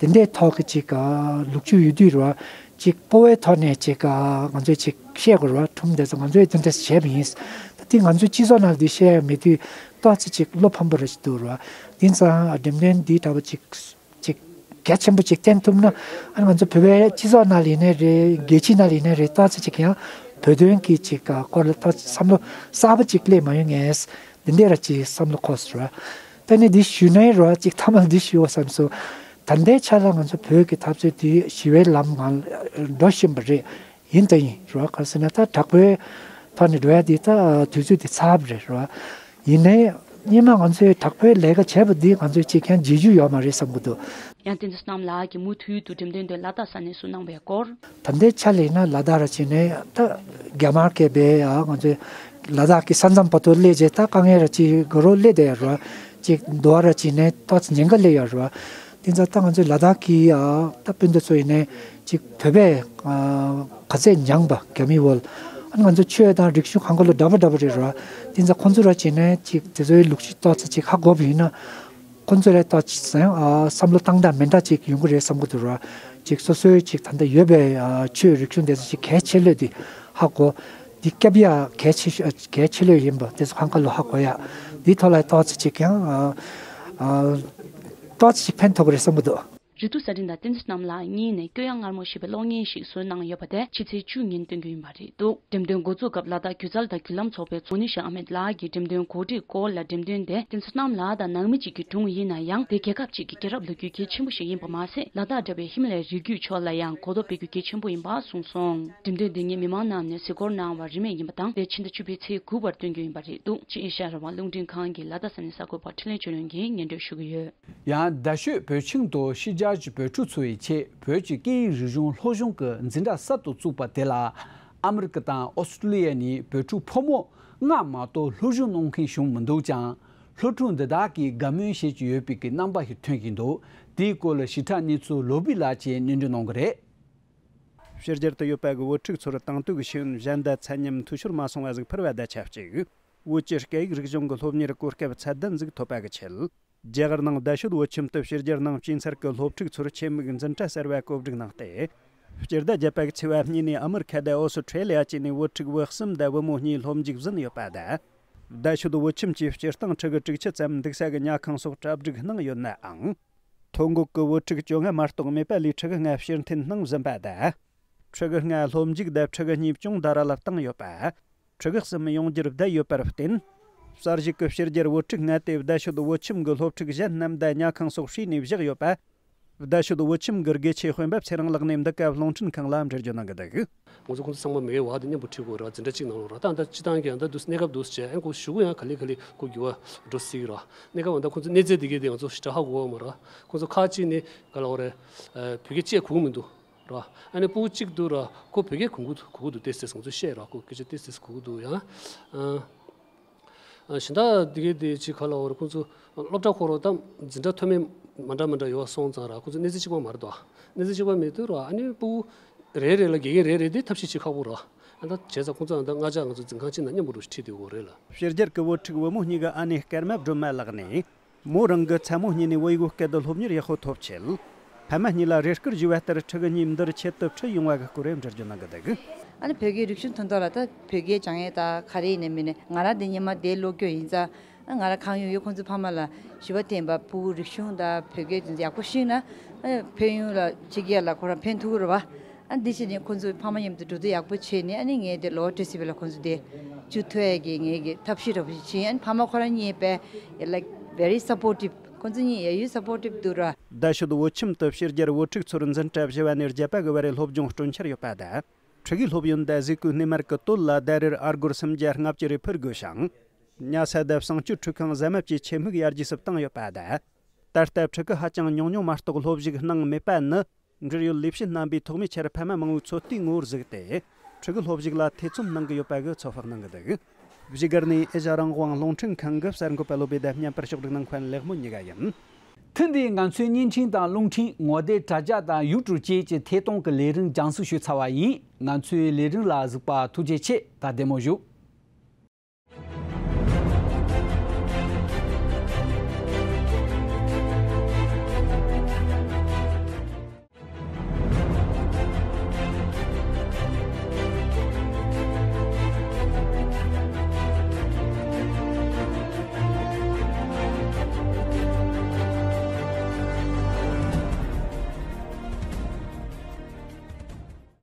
དེ་འདྲའི་ཐོག་གི་ཅིག་ཨ་ལོ་རྒྱུས་ཡོད་དུས་ར། ཅིག་སྤོབས་པའི་ཐོག་ནས་ཅིག་ཨ་ང་ཚོས་ཅིག་བཤད་དགོས་ར། ཁྲོམ་དེ་ཚོ་ང་ཚོས་དེ་འདྲ་བྱས་པ་ཡིན། ད་ དེ་ང་ཚོའི་སྤྱི་ཚོགས་ནང་དེ་བཤད་ཡ་མེད་དུས་ཏོག་ཙམ་ཅིག་བློ་ཕམ་པོ་རེ་ཞིག་འདུག་ར། དེ་ཙང་འགྲེམས་སྟོན་འདི་འདྲ་བོ་ཅིག་ཅིག་གལ་ཆེན་པོ་ཅིག་བསྟན་ཐུབ་ན། ཨ་ནི་ང་ཚོ་བོད་པའི་སྤྱི་ཚོགས་ནང་ལ་ཡིན་ནའི་རེད། རྒྱལ་སྤྱི་ནང་ལ་ཡིན་ནའི་རེད། ཏོག་ཙམ་ཅིག་ཡང་བོད་དོན་གྱི་ཅིག་སྐོར་ལ་ཏོག་ཙམ་བསམ་བློ་གསར་པ་ཅིག་སླེབས་མ་ཡོང་ངས། འདི་འདྲ་ར་ཅིག་བསམ་བློ་འཁོར་སོང་ར། ད་ནི་འདི་ཞུས་ནའི་ར་ཅིག་མཐའ་མ་འདི་ཞུའོ་བསམ་སོང་། ད་ལྟའི་ཆ་ལ་ང་ཚོ་བོད་ཀྱི་འཐབ་རྩོད་འདི་ཞི་བའི་ལམ་ངང་འགྲོ་བཞིན་པ་རེད། ཡིན་ད་ཡིན་ར། ག་རེ་ཟེར་ན་ད་དྲག་པོའི་ཐོག་ནས་འགྲོ་ཡ་འདི་ད་དུས་ཚོད་འདི་ཚར་བ་རེད་ར། ཡིན་ནའི་སྔོན་མ་ང་ཚོས་དྲག་པོའི་ལས་ཀ་བྱས་པ་འདི་ང་ཚོས་ཅིག་ཀྱང་བརྗེད་རྒྱུ་ཡོད་མ་རེད་བསམ་གྱི་འདུག། ཡང་བསྟན་འཛིན་བསོད་ནམས་ལགས་ཀྱིས་མུ་མཐུད་དུ་འགྲེམས་སྟོན་དེ་ལ་དྭགས་ས་གནས་སུ་གནང་བའི་སྐོར། ད་ལྟའི་ཆ་ལ་ཡིན་ན་ལ་དྭགས་ར་ཅིག་ནས་ད་རྒྱ་དམར་གྱིས་བས་ཡ་ང་ཚོའི་ལ་དྭགས་ཀྱི་ས་མཚམས་བར་དུ་སླེབས་རྗེས་ད་དཀའ་ངལ་ར་ཅིག་དགོས་རོགས་སླེབས་བསྡད་ཡོད་ར། ཅིག་འདུག་བ་ར་ཅིག་ནས་ཏོག་ཙམ་ཉེན་ཁ་སླེབས་ཡོད་ར། དེ་ཙང་ད་ང་ཚོའི་ལ་དྭགས་ཀྱི་ཡ་ད་སྤུན་ཟླ་ཚོ་ཡིན་ནའི་ཅིག་བོད་པས་ག་ཚད་མྱངས་པ་རྒྱ་མི་འོལ། ཨ་ནི་ང་ཚོ་ཆོས་དང་རིག་གཞུང་གང་ག་ལོ་འདྲ་པོ་འདྲ་པོ་རེད་ར། དེ་ཙང་ཁོང་ཚོ་ར་ཅིག་ནས་ཅིག་དེ་ཚོའི་ལུགས་སྲོལ་ཏོག་ཙམ་ཅིག་ཧ་གོ་བ་ཡིན་ན། ཁོང་ཚོ་ལ་ཏོག་ཙམ་བསམ་བློ་བཏང་སྟངས་མི་འདྲ་ཅིག་ཡོང་གི་རེད་བསམ་གྱི་འདུག་ར། ཅིག་སོ་སོའི་ཅིག་ད་ལྟ་ཡོད་པའི་ཆོས་རིག་གཞུང་དེ་ཚོ་ཅིག་གལ་ཆེ་ལོས་དེ་ཧ་གོ། འདི་སྐྱབས་ཡ་གལ་ཆེ་ཤོས་གལ་ཆེ་ལོས་ཡིན་པ་དེ་ཚོ་གང་ག་ལོ་ཧ་གོ་ཡ། འདིའི་ཐོག་ལ་ཏོག་ཙམ་ཅིག་ཀྱང་ཏོག་ཙམ་ཅིག་ཕན་ཐོགས་ཀྱི་རེད་བསམ་གྱི་འདུག། རི་ཐུ་ས་རིན་དང་བསྟན་འཛིན་བསོད་ནམས་ལགས་གཉིས་ནས་སྐྱོ་ཡང་མངར་མོ་ཞེས་པའི་གློག་བརྙན་ཞིག་བཟོས་གནང་ཡོད་པ་དེ་ཕྱི་ཚེས་བཅུ་ཉིན་སྟོན་རྒྱུ་ཡིན་པ་རེད་འདུག། འགྲེམས་སྟོན་འགོ་འཛུགས་སྐབས་ལ་དྭགས་སྒྱུ་རྩལ་དང་བརྒྱུད་ལམ་ཚོགས་པའི་ཚོགས་གཙོ་ནི་ཤ་ཨ་མེད་ལགས་ཀྱིས་འགྲེམས་སྟོན་གོ་སྒྲིག་སྐོར་ལ། འགྲེམས་སྟོན་དེ་བསྟན་འཛིན་བསོད་ནམས་ལགས་དང་ནང་མི་གཅིག་གི་སྒྲུང་ཡིན་ན་ཡང་དེ་རྒྱལ་ཁབ་གཅིག་གི་རྒྱལ་རབས་ལོ་རྒྱུས་གལ་ཆེན་པོ་ཞིག་ཡིན་པ་མ་ཟད། ལ་དྭགས་འདྲ་བའི་ཧི་མ་ལ་ཡའི་རི་རྒྱུད་ཕྱོགས་ལ་ཡང་གོ་རྟོགས་སྤེལ་རྒྱུ་གལ་ཆེན་པོ་ཡིན་པ་གསུངས་སོང་། འགྲེམས་སྟོན་འདི་ཉིད་མི་མང་རྣམས་ནས་གཟིགས་སྐོར་གནང་བར་རིན་མེད་ཡིན་པ་དང་། དེ་ཕྱི་ཟླ་བཅུ་པའི་ཚེས་དགུ་བར་སྟོན་རྒྱུ་ཡིན་པ་རེད་འདུག། ཅིན་ཨེ་ཤ་ཡ་རང་དབང་རླུང་འཕྲིན་ཁང་གི་ལ་དྭགས་ས་གནས་གསར་འགོད་པ་འཕྲིན་ལས་ཆོས་སྒྲོན་གྱིས་སྙན་སྒྲོན་ཞུ་གི་ཡོད། ཡང་རྡ་ཤོད་བོད་ཁྱིམ་དུ་ཕྱི་རྒྱལ་གྱི་བོད་ཕྲུག་ཚོ་ཡི་ཆེད་བོད་ཀྱི་སྐད་ཡིག་རིག་གཞུང་སློབ་སྦྱོང་གི་འཛིན་གྲྭ་གསར་དུ་བཙུགས་པ་དེ་ལ་ཨ་མི་རི་ཀ་དང་ཨོ་སི་ཀྲུ་ལི་ཡ་ནས་བོད་ཕྲུག་ཕོ་མོ་ལྔ་མ་གཏོགས་སློབ་སྦྱོང་གནང་མཁན་བྱུང་མི་འདུག་ཀྱང་། སློབ་ཕྲུག་འདི་དག་གིས་དགའ་མོས་བྱེད་ཀྱི་ཡོད་པའི་གི་རྣམ་པ་ཞིག་ཐོན་བཞིན་འདུག། དེའི་སྐོར་ལ་ཞིབ་ཕྲ་གནས་ཚུལ་ལོ་བི་ལགས་ཀྱིས་སྙན་སྒྲོན་གནང་གི་རེད། ཕྱི་རྒྱལ་དུ་ཡོད་པ་གི་བོད་ཕྲུག་ཚོར་དེང་དུས་ཀྱི་ཤེས་ཡོན་གཞན་དང་ཚད་མཉམ་འཐུས་ཤོར་མ་སོང་བ་ཟིག་ཕུལ་བ་དང་ཆབས་ཅིག། བོད་ཀྱི་སྐད་ཡིག་རིག་གཞུང་གི་སློབ་གཉེར་གོ་སྐབས་ཚད་ལྡན་ཟིག་ཐོབ་པ་གི་ཆེད། རྒྱ་གར་ནང་རྡ་ཤོད་བོད་ཁྱིམ་དུ་ཕྱི་རྒྱལ་ནང་སྐྱེས་ཚར་གི་སློབ་ཕྲུག་ཚོར་ཆེད་དམིགས་འཛིན་གྲྭ་གསར་བ་བཀོད་སྒྲིག་གནང་སྟེ། སྤྱི་ཟླ་བརྒྱད་པ་གི་ཚེས་པ་གཉིས་ནས་ཨ་མི་རི་ཁ་དང་ཨོ་སི་ཁྲེ་ལི་ཡ་བཅས་ནས་བོད་ཕྲུག་བུ་གསུམ་དང་བུ་མོ་གཉིས་སློབ་མཇུག་ཟིན་ཡོད་པ་དང་། རྡ་ཤོད་བོད་ཁྱིམ་གྱི་སྤྱིར་བཏང་ཕྲུ་གུ་དྲུག་ཅུ་ཙམ་འདུག་ས་གི་ཉལ་ཁང་སོགས་གྲ་སྒྲིག་གནང་ཡོད་ནའང་། ཐོ་འགོད་ཀྱི་བོད་ཕྲུག་བཅོ་ལྔ་མ་གཏོགས་མེད་པ་ལས་ཕྲུ་གུ་ལྔ་ཕྱིར་འཐེན་གནང་ཟིན་པ་དང་། ཕྲུ་གུ་ལྔ་སློབ་མཇུག་དང་ཕྲུ་གུ་གཉིས་སྦྱོང་བརྡར་ལ་བཏང་ཡོད་པ། ཕྲུ་གུ་གསུམ་ཡོངས་རྒྱུར་བསྡད་ཡོད་པར་བརྟེན། གསར་ཞུགས་ཀྱི་ཕྱི་རྒྱལ་བོད་ཕྲུག་ལྔ་དེ་རྡ་ཤོད་བོད་ཁྱིམ་གྱི་སློབ་ཕྲུག་གཞན་རྣམས་དང་ཉལ་ཁང་སོགས་བསྲེས་ནས་བཞག་ཡོད་པ། རྡ་ཤོད་བོད་ཁྱིམ་གྱི་དགེ་ཆེ་དཔོན་པོ་ཚེ་རིང་ལགས་ནས་འདི་སྐབས་རླུང་འཕྲིན་ཁང་ལ་འགྲེལ་བརྗོད་གནང་གི་འདུག། ང་ཚོ་ཁོང་ཚོ་ཚང་མ་མི་ཡི་བར་དུ་མཉམ་པོ་ཁྲིད་དགོས་ར། འཛིན་གྲྭ་གཅིག་ནང་ལོགས་ར། ད་ད་སྤྱི་བཏང་གི་ཡང་ད་འདུག་གནས་སྐབས་འདུག་བྱས། ཨ་ཁོ་གཞུག་གུ་ཡང་ག་ལེ་ག་ལེ་ཁོ་འགྱུར་བ་འགྲོ་སྲིད་ཀྱི་ར། གནས་སྐབས་ད་ཁོང་ཚོ་གནས་ཚད་འདི་གས་དེ་ང་ཚོ་ཞེ་དྲག་ཧ་གོ་བ་མ་ར། ཁོང་ཚོ་ཁག་ཅིག་ནི་ག་ལ་བ་རེད། བོད་སྐད་བཅད་གོ་གི་མི་འདུག་ར། ཨ་ནི་སྤུ་གུ་གཅིག་འདུག་ར། ཁོ་བོད་སྐད་གོ་གི་འདུག་གོ་གི་འདུག་ཏེ་ཟེར་ང་ཚོ་བཤད་ར། ཁོ་སྐད་ཆ་ཏེ་ཟེར་གོ་གི་འདུག་ཡང་། ཨ། ཨ། གཞན་དག་འདི་གའི་དེ་ཅིག་ག་ལ་བ་རེད། ཁོང་ཚོ་སློབ་གྲྭ་ཁོ་རང་ད་འཛིན་གྲྭ་མཐོ་དམན་མ་འདྲ་མ་འདྲ་ཡོད་པ་སོང་ཙང་ར། ཁོང་ཚོ་གནས་ཚད་གཅིག་པ་མ་རེད་དོ། གནས་ཚད་གཅིག་པ་མེད་དུས་ར། ཨ་ནི་སྤུ་གུ་རེ་རེ་ལ་དགེ་རྒན་རེ་རེ་དེ་ཐབས་ཤེས་བྱེད་ཁག་པོ་ར། ཨ་ད་བྱས་ཙང་ཁོང་ཚོ་ཨ་ད་ལྔ་ཆ་ང་ཚོ་འཛིན་ཁང་གཅིག་ནང་མཉམ་པོ་རུ་ཁྲིད་དེ་ཡོད་རེད་ལ། ཕྱི་རྒྱལ་གྱི་བོད་ཕྲུག་བུ་མོ་གཉིས་ཀྱི་ཨ་ནེ་སྐར་མ་སྒྲོལ་མ་ལགས་ནས། མོ་རང་གི་ཚ་མོ་གཉིས་ནས་བོད་ཡིག་སྐད་དུ་སློབ་གཉེར་ཡག་པོ་ཐོབ་ཆེད། ཕ་མ་གཉིས་ལ་རེ་སྐུལ་ཞུས་པ་ལྟར་ཕྲུ་གུ་གཉིས་འདིར་ཆེད་དུ་ཁྲིད་ཡོང་བ་གི་སྐོར་འགྲེལ་བརྗོད་གནང་གི་འདུག། ཨ་ནི་བོད་ཀྱི་རིག་གཞུང་དོན་དག་ལ་ད་བོད་སྐད་སྦྱང་ཡས་ད་ག་རེ་ཡིན་ནའི་མིན་ནའི་ང་རང་འདི་སྔོན་མ་འདིར་ལོག་རྒྱུ་ཡིན་ཙང་། ང་རང་གང་ཡོང་ཡོང་ཁོང་ཚོའི་ཕ་མ་ལ་ཞུ་བ་བསྟན་པ། སྤུ་གུ་རིག་གཞུང་དང་བོད་སྐད་དེ་ཚོ་ཡག་པོ་ཤེས་ན། ཨ་ནི་ཕན་ཡོན་ལ་ཕྱི་རྒྱལ་ལ་ཁོ་རང་ཕན་ཐོགས་ཀྱི་རེད་པ། ཨ་འདི་བྱས་ནས་ཁོང་ཚོའི་ཕ་མ་མཉམ་དུ་འགྲོ་དུས་ཡག་པོ་བྱས་ནས། ཨ་ནི་ངས་དེ་ལོ་ཏྲི་སི་བི་ལ་ཁོང་ཚོ་དེ་བཅུག་ཐུབ་ཡས་ཀྱི་ངས་ཀྱི་ཐབས་ཤེས་འདྲ་པོ་ཞིག་བྱས། ཨ་ནི་ཕ་མ་ཁོ་རང་གཉིས་པས་like very supportive། ཁོང་ཚོ་གཉིས་ཡ་ཡུལ་supportive་འདུག་ར། རྡ་ཤོད་བོད་ཁྱིམ་དུ་ཕྱི་རྒྱལ་བོད་ཕྲུག་ཚོར་འཛིན་གྲྭ་བཞི་པ་ནས་བརྒྱད་པ་གི་བར་རེ་སློབ་སྦྱོང་སྤྲོད་འཆར་ཡོད་པ་དང་། ཕྲུ་གུའི་སློབ་ཡོན་དང་གཟུགས་པོའི་སྣེ་མར་གྱི་དོད་ལ་ཟླ་རེར་ཨ་སྒོར་སུམ་བརྒྱ་ལྔ་བཅུ་རེ་ཕུལ་དགོས་ཤིང་། ཉལ་ས་དང་གསང་སྤྱོད་ཁྲུས་ཁང་ཟ་མ་བཅས་ཆེད་དམིགས་ཡར་རྒྱས་སུ་བཏང་ཡོད་པ་དང་། ད་ལྟ་ཕྲུ་གུ་ཧ་ཅང་ཉུང་ཉུང་མ་གཏོགས་སློབ་ཞུགས་གནང་མེད་པ་ནི། འབྲེལ་ཡོད་ལས་བྱེད་རྣམ་པས་ཐོག་མའི་ཆར་ཕ་མ་མང་བོའི་འཚོ་བལྟའི་ངོ་བོར་གཟིགས་ཏེ། ཕྲུ་གུ་སློབ་ཞུགས་ལ་ཐེ་ཚོམ་གནང་གི་ཡོད་པ་གི་ཚོད་དཔག་གནང་གི་འདུག། བཞུགས་སྒར་ནས་ཨེ་ཤ་རང་དབང་རླུང་འཕྲིན་ཁང་གི་གསར་འགོད་པ་བློ་བྷེ་དང་མཉམ་པར་ཕྱོགས་སྒྲིག་གནང་མཁན་ལེགས་མོ་གཉིས་ཀ་ཡིན། ཐེངས་འདིའི་ང་ཚོའི་བརྙན་འཕྲིན་དང་རླུང་འཕྲིན་ངོ་དེབ་དྲ་རྒྱ་དང་ཡུ་ཊུབ་བཅས་ཀྱི་ཐད་གཏོང་གི་ལས་རིམ་རྒྱང་སྲིང་ཞུས་ཚར་བ་ཡིན། ང་ཚོའི་ལས་རིམ་ལ་གཟིགས་པ་ཐུགས་རྗེ་ཆེ། ད་བདེ་མོ་བཞུགས།